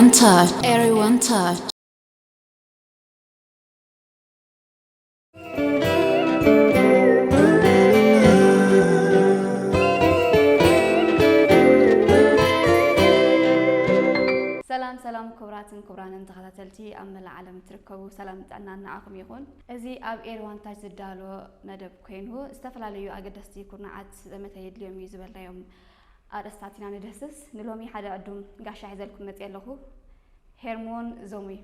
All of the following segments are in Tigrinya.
One touch, everyone touch. ሰላም ሰላም ክቡራትን ክቡራንን ተኸታተልቲ ኣብ መላእ ዓለም እትርከቡ፣ ሰላም ጥዕና ንዓኹም ይኹን። እዚ ኣብ ኤሪ ዋን ታች ዝዳሎ መደብ ኮይኑ፣ ዝተፈላለዩ ኣገደስቲ ኩርናዓት ዘመተ የድልዮም እዩ ዝበልናዮም ኣርእስታት ኢና ንድህስስ። ንሎሚ ሓደ ዕዱም ጋሻ ሒዘልኩም መፅየ ኣለኹ። ሄርሞን ዞሙይ።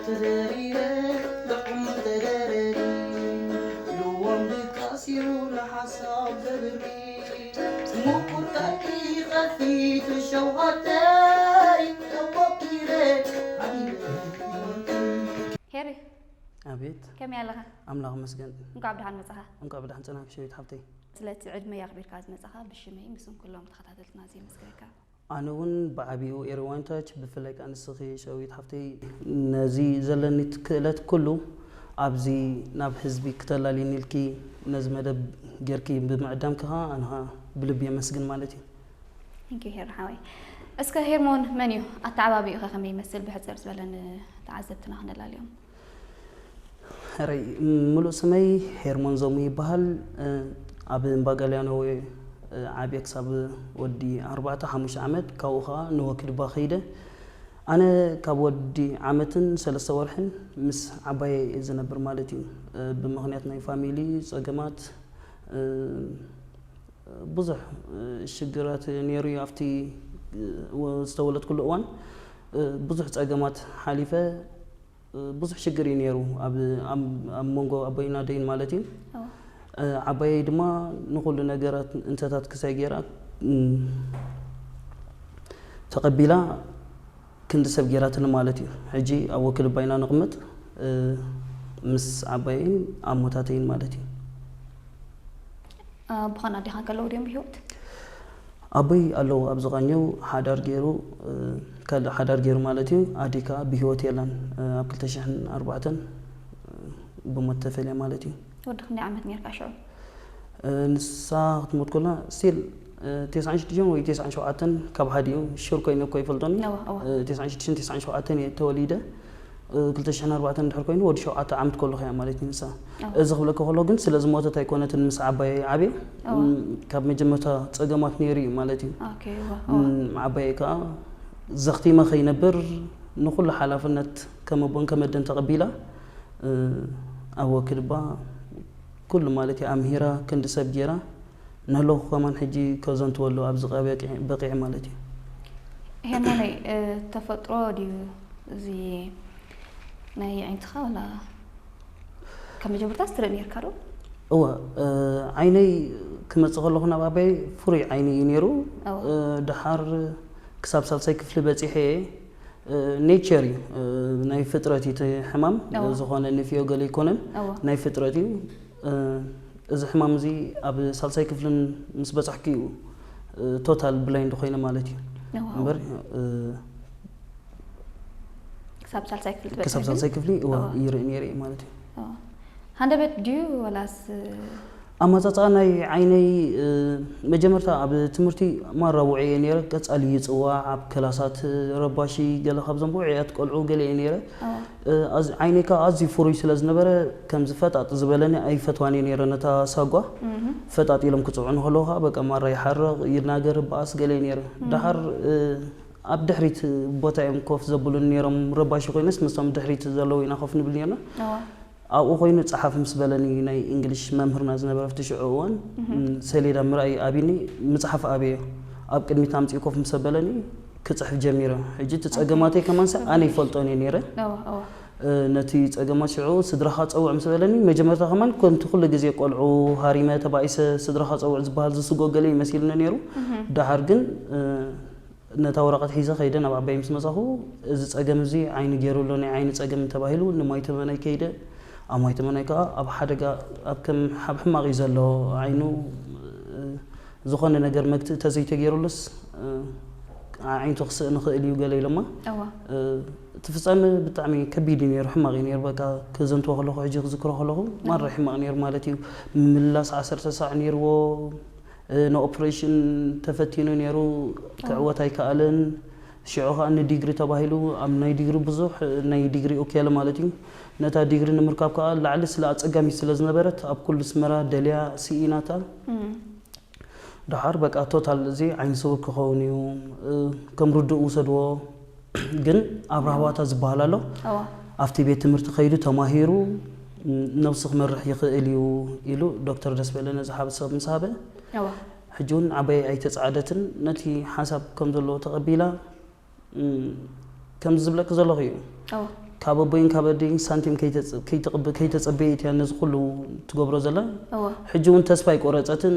ተደሪረ ልቑም ተደረሪ ልዎም ድቃስ እዩ ንሓሳብ ዘብሪ ሙቁር ቀርቂ ቀፊቱ ሸውሃተይ ተቦኪረ ዓቢበ ሄሪ ኣቤት ከመይ ኣለኻ? ኣምላኽ መስገን። እንኳዕ ብደሓን መጻኻ። እንኳ ብደሓን ጸናክ ሸዊት ሓብተይ። ስለቲ ዕድመ ኣኽቢርካ ዝመጻኻ ብሽመይ ምስን ኩሎም ተኸታተልትና እዚ ምስክረካ። ኣነ እውን ብዓቢኡ ኤሪ ዋንታች ብፍላይ ከኣ ንስኺ ሸዊት ሓብተይ ነዚ ዘለኒ ክእለት ኩሉ ኣብዚ ናብ ህዝቢ ክተላልይኒ ኢልኪ ነዚ መደብ ጌርኪ ብምዕዳምኪ ከኣ ኣነ ከኣ ብልቢ የመስግን ማለት እዩ። Thank you ሄር ሓወይ። እስከ ሄርሞን መን እዩ? ኣተዓባቢኡ ከ ከመይ ይመስል? ብሕጽር ዝበለ ንተዓዘብትና ክነላልዮም። ሕረይ ምሉእ ስመይ ሄርሞን ዞሙ ይበሃል። ኣብ እምባ ጋልያኖ ዓብየ ክሳብ ወዲ ኣርባዕተ ሓሙሽተ ዓመት ካብኡ ከዓ ንወክድባ ከይደ። ኣነ ካብ ወዲ ዓመትን ሰለስተ ወርሕን ምስ ዓባየ እየ ዝነብር ማለት እዩ። ብምኽንያት ናይ ፋሚሊ ፀገማት ብዙሕ ሽግራት ነይሩ እዩ ኣብቲ ዝተወለድኩሉ እዋን ብዙሕ ፀገማት ሓሊፈ ብዙሕ ሽግር እዩ ነይሩ ኣብ ኣብ መንጎ ኣቦይን ኣደይን ማለት እዩ። ዓባየይ ድማ ንኹሉ ነገራት እንተታት ክሳይ ገይራ ተቐቢላ ክንዲ ሰብ ገይራትኒ ማለት እዩ። ሕጂ ኣብ ወክል ኣባይና ንቕመጥ ምስ ዓባየይን ኣሞታተይን ማለት እዩ። ኣቦኻን ኣዴኻን ከለዉ ድዮም ብህይወት? ኣቦይ ኣለዉ ኣብዚ ቃኘው ሓዳር ገይሩ ካልእ ሓዳር ገይሩ ማለት እዩ። ኣዴይ ከዓ ብህይወት የላን። ኣብ ክልተ ሽሕን ኣርባዕተን ብሞት ተፈልያ ማለት እዩ። ወዲ ክንደይ ዓመት ነርካ ሽዑ? ንሳ ክትሞት ኮላ ስቲል ተስዓን ሽዱሽተን ወይ ተስዓን ሸውዓተን ካብ ሓዲኡ ሽር ኮይነ እኮ ይፈልጦኒ። ተስዓን ሽዱሽተን ተስዓን ሸውዓተን እየ ተወሊደ። ክልተ ሽሕን ኣርባዕተን እንድሕር ኮይኑ ወዲ ሸውዓተ ዓመት ከለኹ እያ ማለት እዩ ንሳ። እዚ ክብለካ ከሎ ግን ስለ ዝሞተት ኣይኮነትን ምስ ዓባየይ ዓብየ ካብ መጀመርታ ፀገማት ነይሩ እዩ ማለት እዩ። ዓባየይ ከዓ ዘኽቲመ ከይነብር ንኩሉ ሓላፍነት ከም ኣቦን ከም ኣደን ተቐቢላ ኣብ ወክድባ ኩሉ ማለት እዩ ኣምሂራ ክንዲ ሰብ ገይራ ንህለኹ ከማን ሕጂ ከዘንትወሉ ኣብዚ ቀበቂ በቂዐ ማለት እዩ። ሄርሞነይ ተፈጥሮ ድዩ እዚ ናይ ኣዒንትኻ ወላ ካብ መጀመርታ ስትርኢ ነርካ ዶ? እወ ዓይነይ ክመፅእ ከለኹ ናብ ኣባይ ፍሩይ ዓይኒ እዩ ነይሩ። ድሓር ክሳብ ሳልሳይ ክፍሊ በፂሐ እየ። ኔቸር እዩ ናይ ፍጥረት እዩ እቲ ሕማም ዝኾነ ንፍዮ ገለ ኣይኮነን። ናይ ፍጥረት እዩ። እዚ ሕማም እዚ ኣብ ሳልሳይ ክፍልን ምስ በፃሕኩ እዩ ቶታል ብላይንድ ኮይነ ማለት እዩ። እምበር ክሳብ ሳልሳይ ክፍሊ ክሳብ ሳልሳይ ክፍሊ ይርኢ ነይረ ማለት እዩ። ሃንደበት ድዩ ወላስ ኣመፃፅኣ ናይ ዓይነይ መጀመርታ ኣብ ትምህርቲ ማራ ውዑይ እየ ነይረ። ቀፃሊ ይፅዋዕ ኣብ ክላሳት ረባሺ ገለ ካብዞም ውዑያት ቆልዑ ገለ እየ ነይረ። ዓይነይ ከዓ ኣዝዩ ፍሩይ ስለ ዝነበረ ከምዚ ፈጣጥ ዝበለኒ ኣይፈትዋን እየ ነይረ። ነታ ሳጓ ፈጣጥ ኢሎም ክፅውዑ ንከለዉ ከዓ በቃ ማራ ይሓርቕ ይናገር ይበኣስ ገለ እየ ነይረ። ድሓር ኣብ ድሕሪት ቦታ እዮም ኮፍ ዘብሉኒ ነይሮም። ረባሺ ኮይነስ ምስቶም ድሕሪት ዘለዉ ኢና ኮፍ ንብል ነርና። ኣብኡ ኮይኑ ፀሓፍ ምስ በለኒ ናይ እንግሊሽ መምህርና ዝነበረ ኣብቲ ሽዑ እዋን ሰሌዳ ምርኣይ ኣብኒ ምፅሓፍ ኣብየ ኣብ ቅድሚት ኣምፅኡ ኮፍ ምስ በለኒ ክፅሕፍ ጀሚረ። ሕጂ እቲ ፀገማተይ ከማንሰ ኣነ ይፈልጦን እየ ነይረ። ነቲ ፀገማት ሽዑ ስድራኻ ፀውዕ ምስ በለኒ መጀመርታ ከማን ከምቲ ኩሉ ግዜ ቆልዑ ሃሪመ ተባኢሰ ስድራኻ ፀውዕ ዝበሃል ዝስጎ ገለ ይመሲልኒ ነይሩ። ደሓር ግን ነታ ወረቐት ሒዘ ከይደ ናብ ዓባይ ምስ መጻኹ፣ እዚ ጸገም እዚ ዓይኒ ገይሩ ኣሎ፣ ናይ ዓይኒ ጸገም ተባሂሉ ንማይ ተመናይ ከይደ። ኣብ ማይ ተመናይ ከኣ ኣብ ሓደጋ፣ ኣብ ከም ኣብ ሕማቕ እዩ ዘሎ ዓይኑ፣ ዝኾነ ነገር መግትኢ ተዘይተገይሩሉስ ኣዒንቱ ክስእን ይኽእል እዩ ገለ ኢሎማ። እቲ ፍጻመ ብጣዕሚ ከቢድ እዩ ነይሩ፣ ሕማቕ እዩ ነይሩ። በቃ ክዘንትዎ ከለኹ፣ ሕጂ ክዝክሮ ከለኹ ማራ ሕማቕ ነይሩ ማለት እዩ። ምምላስ ዓሰርተ ሳዕ ነይርዎ። ንኦፕሬሽን ተፈቲኑ ነይሩ፣ ክዕወት ኣይከኣለን። ሽዑ ከኣ ንዲግሪ ተባሂሉ ኣብ ናይ ዲግሪ ብዙሕ ናይ ዲግሪ ኦኬለ ማለት እዩ። ነታ ዲግሪ ንምርካብ ከኣ ላዕሊ ስለ ኣጸጋሚት ስለ ዝነበረት ኣብ ኩሉ ኣስመራ ደልያ ስኢናታ። ደሓር በቃ ቶታል እዚ ዓይኒ ስውር ክኸውን እዩ፣ ከም ርዱእ ውሰድዎ። ግን ኣብራህባታ ዝበሃል ኣሎ። ኣብቲ ቤት ትምህርቲ ከይዱ ተማሂሩ ነብሱ ክመርሕ ይኽእል እዩ ኢሉ ዶክተር ደስበለ ነዚ ሓሳብ ምስ ሃበ፣ ሕጂ እውን ዓባይ ኣይተጻዕደትን፣ ነቲ ሓሳብ ከም ዘለዎ ተቐቢላ። ከምዚ ዝብለኪ ዘለኹ እዩ። ካብ ኣቦይን ካብ ኣደይን ሳንቲም ከይተጸበየት እያ ነዚ ኩሉ ትገብሮ ዘላ። ሕጂ እውን ተስፋ ኣይቆረጸትን።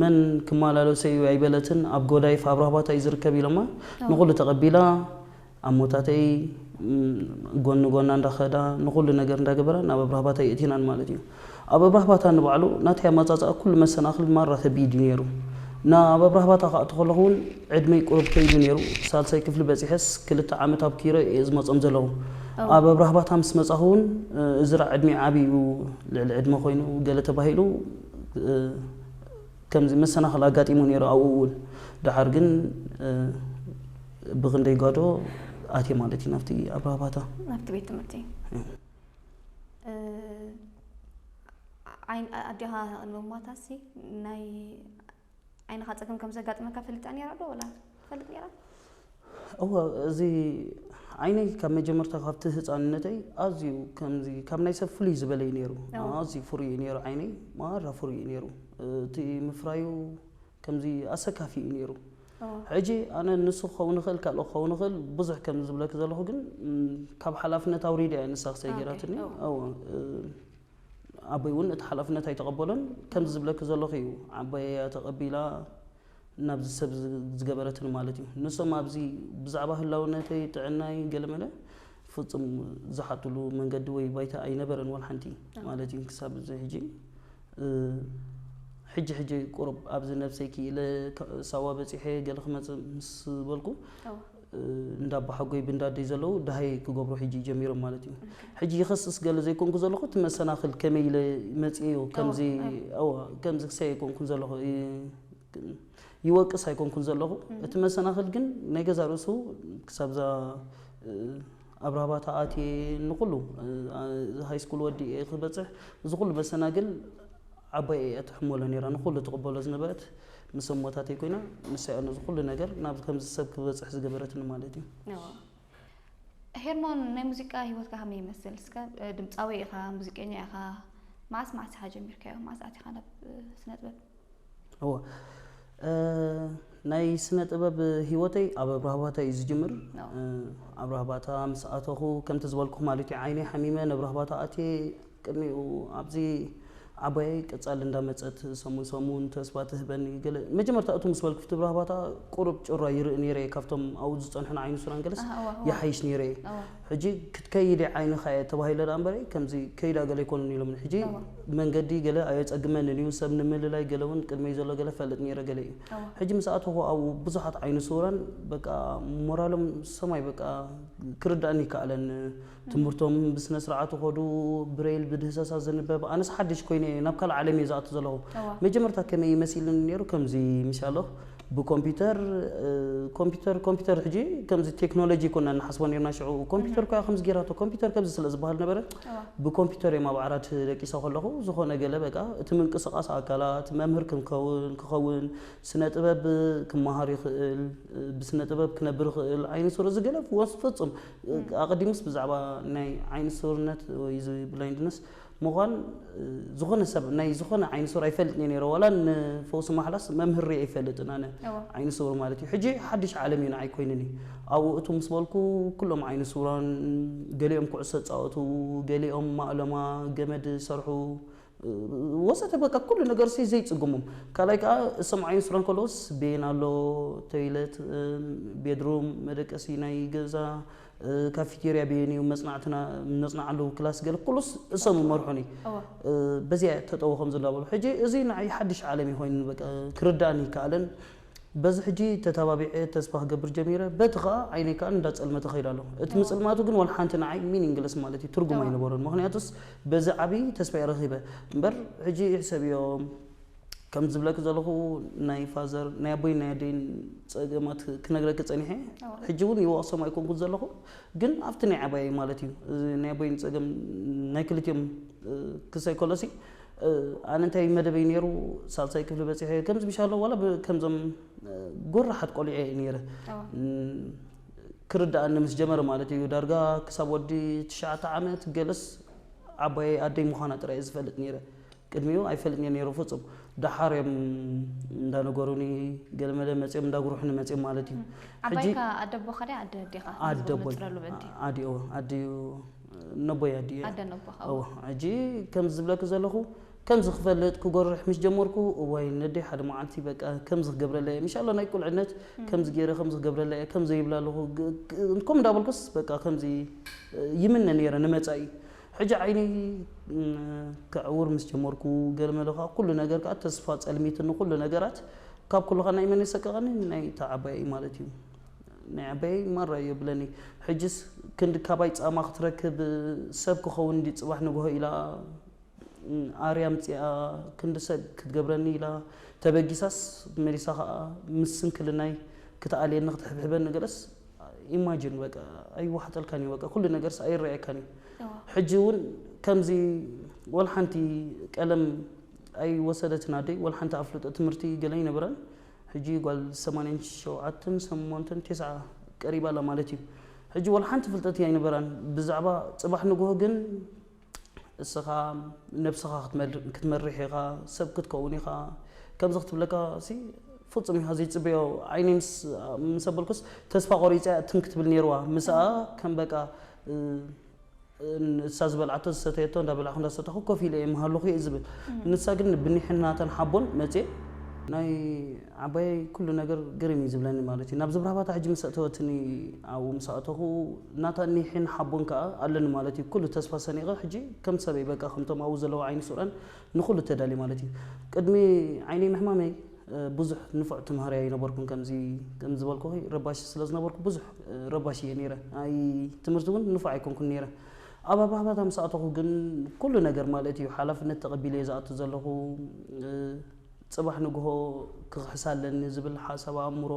መን ክመላለሶ እዩ ኣይበለትን። ኣብ ጎዳይፍ ኣብራህባታ እዩ ዝርከብ ኢሎማ። ንኹሉ ተቐቢላ፣ ኣሞታተይ ጎኒ ጎና እንዳኸዳ፣ ንኹሉ ነገር እንዳገበራ ናብ ኣብራህባታ የእቲናን ማለት እዩ። ኣብ ኣብራህባታ ንባዕሉ ናተይ ኣመጻጽኣ ኩሉ መሰናኽል ማራ ከቢድ እዩ ነይሩ። ናብ ኣብራህባታ ክኣቱ ከለኹ እውን ዕድመይ ቁሩብ ከይዱ ነይሩ። ሳልሳይ ክፍሊ በጺሐስ ክልተ ዓመት ኣብ ኪሮ እየ ዝመጾም ዘለኹ። ኣብ ኣብራህባታ ምስ መጻኹ እውን፣ እዚ ራ ዕድመይ ዓቢ እዩ፣ ልዕሊ ዕድመ ኮይኑ ገለ ተባሂሉ፣ ከምዚ መሰናኽል ኣጋጢሙ ነይሩ ኣብኡ እውን። ደሓር ግን ብኽንደይ ጓዶ ኣትየ ማለት እዩ ናብቲ ኣብራህባታ። ናብቲ ቤት ትምህርቲ። ኣዴኻ ንሞታሲ ናይ ዓይንኻ ጸገም ከም ዘጋጥመካ ፈሊጣ ነይራ ዶ ወላ ትፈልጥ ነይራ? እወ፣ እዚ ዓይነይ ካብ መጀመርታ ካብቲ ህጻንነተይ ኣዝዩ ከምዚ ካብ ናይ ሰብ ፍልይ ዝበለ እዩ ነይሩ። ኣዝዩ ፍሩይ እዩ ነይሩ ዓይነይ፣ ማራ ፍሩይ እዩ ነይሩ። እቲ ምፍራዩ ከምዚ ኣሰካፊ እዩ ነይሩ። ሕጂ ኣነ ንሱ ክኸውን ይኽእል፣ ካልኦ ክኸውን ይኽእል፣ ብዙሕ ከም ዝብለኪ ዘለኹ ግን ካብ ሓላፍነት ኣውሪደ እያ ንሳ ክሰጊራትኒ። ኣወ፣ ኣቦይ እውን እቲ ሓላፍነት ኣይተቐበሎን። ከምዚ ዝብለኪ ዘለኹ እዩ፣ ዓባየያ ተቐቢላ ናብዚ ሰብ ዝገበረትኒ ማለት እዩ። ንሶም ኣብዚ ብዛዕባ ህላውነተይ፣ ጥዕናይ፣ ገለመለ ፍጹም ዝሓትሉ መንገዲ ወይ ባይታ ኣይነበረን ዋላ ሓንቲ ማለት እዩ። ክሳብ እዚ ሕጂ ሕጂ ሕጂ ቁሩብ ኣብዚ ነብሰይ ክኢለ ሳዋ በጺሐ ገለ ክመጽእ ምስ በልኩ እንዳባሓጎይ ብንዳደይ ዘለዉ ደሃይ ክገብሩ ሕጂ ጀሚሮም ማለት እዩ። ሕጂ ይኸስስ ገለ ዘይኮንኩ ዘለኹ እቲ መሰናኽል ከመይ ኢለ መጽኤዮ ከምዚ ከምዚ ክሰይ ኣይኮንኩን ዘለኹ ይወቅስ ኣይኮንኩን ዘለኹ። እቲ መሰናኽል ግን ናይ ገዛ ርእሱ ክሳብዛ ኣብራባታ ኣትየ ንኹሉ ሃይስኩል ወዲኤ ክበጽሕ እዚ ኩሉ መሰናግል ዓባይ እያ ትሕመሎ ነይራ፣ ንኹሉ ትቕበሎ ዝነበረት ምስ እሞታተይ ኮይና ንሳ እያ ነዚ ኩሉ ነገር ናብ ከምዚ ሰብ ክበጽሕ ዝገበረትኒ ማለት እዩ። ሄርሞን ናይ ሙዚቃ ህይወትካ ከመይ ይመስል? እስከ ድምፃዊ ኢኻ፣ ሙዚቀኛ ኢኻ፣ መዓስ መዓስ ኢኻ ጀሚርካዮ? መዓስ ኣቲኻ ናብ ስነ ጥበብ? እወ ናይ ስነ ጥበብ ህይወተይ ኣብ ኣብራህባታ እዩ ዝጅምር። ኣብራህባታ ምስ ኣተኹ ከምቲ ዝበልኩ ማለት እዩ ዓይነይ ሓሚመ ነብራህባታ ኣትየ ቅድሚኡ ኣብዚ ዓባየይ ቀጻሊ እንዳመጸት ሰሙን ሰሙን ተስፋ ትህበኒ ገለ መጀመርታ እቱ ምስ በልኩ ኣብራህባታ ቁሩብ ጭራ ይርኢ ነይረ ካብቶም ኣብኡ ዝጸንሑን ዓይኒ ሱራን ገለስ ይሓይሽ ነይረ። ሕጂ ክትከይድ ዓይንኻ እየ ተባሂለ ደኣ እምበረይ ከምዚ ከይዳ ገለ ኣይኮኑን ኢሎምኒ። ሕጂ መንገዲ ገለ ኣየጸግመንን እዩ ሰብ ንምልላይ ገለ እውን ቅድመይ ዘሎ ገለ ፈልጥ ነይረ ገለ እዩ። ሕጂ ምስ ኣተኹ ኣብኡ ብዙሓት ዓይኒ ስውራን በቃ ሞራሎም ሰማይ በቃ ክርዳእኒ ይከኣለን። ትምህርቶም ብስነ ስርዓት ይኸዱ፣ ብሬል ብድህሰሳ ዝንበብ ኣነስ ሓድሽ ኮይነ ናብ ካልእ ዓለም እየ ዝኣቱ ዘለኹ። መጀመርታ ከመይ መሲልኒ ነይሩ ከምዚ ምሻሎ ብኮምፒውተር ኮምፒውተር ኮምፒውተር ሕጂ ከምዚ ቴክኖሎጂ ኮና ንሓስቦ ነርና ሽዑ ኮምፒውተር ኮያ ከምዚ ጌራቶ ኮምፒውተር ከምዚ ስለ ዝበሃል ነበረ። ብኮምፒውተር እዮም ኣብ ዓራት ደቂሰ ከለኹ ዝኾነ ገለ በቃ እቲ ምንቅስቃስ ኣካላት መምህር ክንከውን ክኸውን ስነ ጥበብ ክመሃር ይኽእል ብስነ ጥበብ ክነብር ይኽእል ዓይነ ሱር እዚ ገለ ወስ ፍጹም ኣቐዲሙስ ብዛዕባ ናይ ዓይነ ሱርነት ወይ እዚ ብላይንድነስ ምዃን ዝኾነ ሰብ ናይ ዝኾነ ዓይኒ ስውር ኣይፈልጥን እየ ነይረ ዋላ ንፈውሲ ማሕላስ መምህር ሪኤ ኣይፈልጥን ኣነ። ዓይኒ ስውር ማለት እዩ ሕጂ ሓድሽ ዓለም እዩ ንዓይ ኮይንኒ። ኣብኡ እቱ ምስ በልኩ ኩሎም ዓይኒ ስውራን ገሊኦም ኩዕሶ ፃወቱ ገሊኦም ማእለማ ገመድ ሰርሑ ወዘተ በቃ ኩሉ ነገር ሲ ዘይፅግሞም ካልኣይ ከዓ እሶም ዓይኒ ስውራን ከለውስ ቤን ኣሎ ቶይለት ቤድሩም መደቀሲ ናይ ገዛ ካፊቴርያ ብየን እዩ መፅናዕትና ነፅናዓሉ ክላስ ገለ ኩሉስ እሶም ይመርሑኒ። በዚኣ ተጠወ ከምዚ እንዳበሉ ሕጂ እዚ ንዓይ ሓድሽ ዓለም እዩ ኮይኑ በቃ ክርዳእኒ ይከኣለን። በዚ ሕጂ ተታባቢዐ ተስፋ ክገብር ጀሚረ። በቲ ኸኣ ዓይነይ ከኣ እንዳጸልመተ ከይዳ ኣሎ። እቲ ምጽልማቱ ግን ዋላ ሓንቲ ንዓይ ሚኒንግለስ ማለት እዩ፣ ትርጉም ኣይነበሮን። ምኽንያቱስ በዚ ዓቢ ተስፋ እየ ረኺበ። እምበር ሕጂ ይሕሰብዮም ከም ዝብለኪ ዘለኹ ናይ ፋዘር፣ ናይ ኣቦይን ናይ ኣደይን ጸገማት ክነግረኪ ጸኒሐ። ሕጂ እውን ይወቕሶም ኣይኮንኩን ዘለኹ፣ ግን ኣብቲ ናይ ዓባየይ ማለት እዩ። እዚ ናይ ኣቦይን ጸገም ናይ ክልቲኦም፣ እ፣ ክሳይ ከሎሲ፣ እ፣ ኣነ እንታይ መደበይ ነይሩ፣ ሳልሳይ ክፍሊ በጺሐ፣ ከምዚ ምሻሎ ዋላ ብ-፣ ከምዞም፣ እ፣ ጎራሓት ቆልዑ እየ ነይረ። እም፣ ክርድኣኒ ምስ ጀመረ ማለት እዩ። ዳርጋ ክሳብ ወዲ ትሽዓተ ዓመት ገለስ ዓባየይ ኣደይ ምዃና ጥራይ እየ ዝፈልጥ ነይረ። ቅድሚኡ ኣይፈልጥን እየ ነይሩ ፍጹም። ደሓር እዮም እንዳነገሩኒ፣ ገለመለ መጺኦም እንዳጉርሑኒ መጺኦም ማለት እዩ። ሕጂ ዓባይካ ኣደ ኣቦኻ ድያ ኣደ ኣዴኻ? ኣደ ኣቦይ። ዝነጽረሉ ምእንቲ። ኣዲኡ፣ ኣዲኡ፣ ነቦይ ኣዲኡ እየ። ኣደ ነቦኻ፣ እወ። እወ፣ ሕጂ ከምዚ ዝብለኪ ዘለኹ፣ ከምዚ ክፈልጥ ክጎርሕ ምስ ጀመርኩ፣ እዋይ ነደይ ሓደ መዓልቲ በቃ ከምዚ ክገብረለይ እየ። ምሻሎ ናይ ቁልዕነት ከምዚ ገይረ ከምዚ ክገብረለይ እየ፣ ከምዚ ይብላ ኣለኹ። ግ-፣ ግ-፣ ከምኡ እንዳበልኩስ በቃ ከምዚ ይምነ ነይረ ንመጻኢ። ሕጂ ዓይነይ፣ ም፣ ከዕውር ምስ ጀመርኩ፣ ገለመለ ከኣ ኩሉ ነገር ከኣ ተስፋ ጸልሚትኒ፣ ኩሉ ነገራት። ካብ ኩሉ ከኣ ናይ መን የሰቀቐኒ? ናይ እታ ዓባየይ ማለት እዩ። ናይ ዓባየይ ማራ እዩ የብለኒ። ሕጅስ ክንዲ ካባይ ጻማ ክትረክብ፣ ሰብ ክኸውን ድዩ ጽባሕ ንግሆ ኢላ፣ ም፣ ኣርያ ኣምጺኣ ክንዲ ሰብ ክትገብረኒ ኢላ ተበጊሳስ፣ መሊሳ ከኣ ምስ ስንክልናይ ክትኣልየኒ ክትሕብሕበኒ ገለስ፣ ኢማጂን በቃ ኣይወሓጠልካን እዩ፣ በቃ ኩሉ ነገርስ ኣይረኣየካን እዩ። እዋ። ሕጂ እውን ከምዚ ወላ ሓንቲ ቀለም ኣይወሰደትን ኣደይ፣ ወላ ሓንቲ ኣፍልጦ ትምህርቲ ገለ ኣይነበራን። ሕጂ ጓል ሰማንያን ሸውዓተን፣ ሰማንያን ቴስዓ ቀሪባ ኣላ ማለት እዩ። ሕጂ ወላ ሓንቲ ፍልጠት ኣይነበራን ብዛዕባ ጽባሕ ንግሆ ግን እስኻ ነብስኻ ክትመር-፣ ክትመርሕ ኢኻ፣ ሰብ ክትከውን ኢኻ፣ ከምዚ ክትብለካ ሲ ፍጹም ኢኻ ዘይጽበዮ። ዓይነይ ምስ፣ ምስ ኣበልኩስ ተስፋ ቆሪጸ እያ ትም ክትብል ነይርዋ። ምስኣ ከም በቃ፣ እ፣ እ፣ ንሳ ዝበልዓቶ ዝሰተየቶ እንዳበላዕኩ እንዳሰተኹ ኮፍ ኢለ እየ ምሃለኹ እየ ዝብል። ንሳ ግን ብኒሕን ናታን ሓቦን መጽየ ናይ ዓባየይ ኩሉ ነገር ግርም እዩ ዝብለኒ ማለት እዩ። ናብ ዝብራህባታ ሕጂ ምስ ኣእተወትኒ ኣብኡ ምስ ኣእተኹ ናታ ኒሕን ሓቦን ከኣ ኣለኒ ማለት እዩ። ኩሉ ተስፋ ሰኒቐ ሕጂ ከም ሰበይ በቃ ከምቶም ኣብኡ ዘለዉ ዓይኒ ስውራን ንኹሉ ተዳልየ ማለት እዩ። ቅድሚ ዓይነይ ምሕማመይ፣ እ፣ ብዙሕ ንፉዕ ተምሃራይ ኣይነበርኩን። ከምዚ፣ ከም ዝበልኩኺ ረባሺ ስለ ዝነበርኩ ብዙሕ፣ እ፣ ረባሺ እየ ነይረ። ኣይ ትምህርቲ እውን ንፉዕ ኣይኮንኩን ነይረ። ኣብ ኣብራህባታ ምስ ኣተኹ ግን ኩሉ ነገር ማለት እዩ ሓላፍነት ተቐቢለ እየ ዝኣቱ ዘለኹ። እ፣ ጽባሕ ንግሆ ክኽሕስ ኣለኒ ዝብል ሓሳብ ኣእምሮ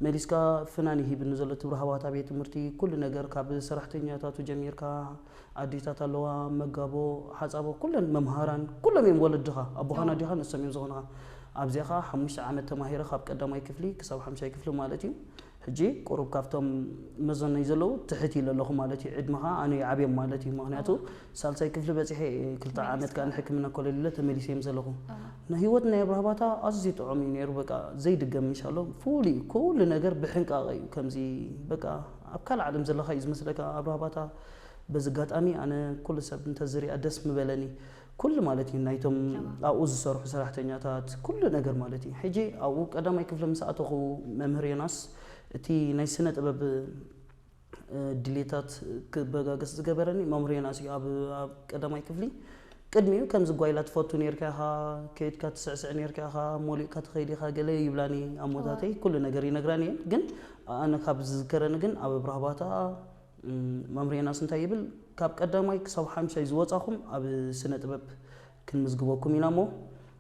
መሊስካ ፍናን ይሂብኒ ዘሎ እቲ ብራህዋት ኣብ ቤት ትምህርቲ። ኩሉ ነገር ካብ ሰራሕተኛታቱ ጀሚርካ፣ ኣዴታት ኣለዋ፣ መጋቦ፣ ሓጻቦ፣ ኩለን መምሃራን፣ ኩሎም እዮም ወለድኻ። ኣቦኻን ኣዎ። ኣዴኻን ንሶም እዮም ዝኾኑኻ። ኣብዚኣ ኸኣ ሓሙሽተ ዓመት ተማሂረ ካብ ቀዳማይ ክፍሊ ክሳብ ሓምሻይ ክፍሊ ማለት እዩ። ሕጂ ቁሩብ ካብቶም መዘነይ ዘለዉ ትሕት ኢለ ኣለኹ ማለት እዩ። ዕድመኻ ኣነ ይዓብዮም ማለት እዩ። ምኽንያቱ ሳልሳይ ክፍሊ በጺሐ እየ፣ ክልተ ዓመት ከኣ ንሕክምና ኮለል ኢለ ተመሊሰ እዮም ዘለኹ። ኣዎ። ንህይወት ናይ ኣብርሃባታ ኣዝዩ ጥዑም እዩ ነይሩ። በቃ ዘይድገም ምሻሎ ፍሉይ እዩ። ኩሉ ነገር ብሕንቃቐ እዩ። ከምዚ በቃ ኣብ ካልእ ዓለም ዘለኻ እዩ ዝመስለካ ኣብርሃባታ። በዚ ኣጋጣሚ ኣነ ኩሉ ሰብ እንተዝሪኣ ደስ ምበለኒ። ኩሉ ማለት እዩ ናይቶም ኣዎ። ኣብኡ ዝሰርሑ ሰራሕተኛታት ኩሉ ነገር ማለት እዩ። ሕጂ ኣብኡ ቀዳማይ ክፍሊ ምስ ኣተኹ መምህር ዮናስ እቲ ናይ ስነ ጥበብ እ፣ ድሌታት ክበጋገስ ዝገበረኒ መምህር ዮናስ እዩ። ኣብ፣ ኣብ ቀዳማይ ክፍሊ ቅድሚኡ ከምዚ ጓይላ ትፈቱ ነይርካ ኢኻ፣ ከይድካ ትስዕስዕ ነይርካ ኢኻ፣ ሞሊቕካ ትኸይድ ኢኻ ገለ ይብላኒ ኣሞታተይ፣ ኣዋ። ኩሉ ነገር ይነግራኒ እየን። ግን ኣነ ካብ ዝዝከረኒ ግን ኣብ ኣብርሃባታ፣ እም፣ መምህር ዮናስ እንታይ ይብል፣ ካብ ቀዳማይ ክሳብ ሓምሻይ ዝወጻኹም ኣብ ስነ ጥበብ ክንምዝግበኩም ኢና እሞ፣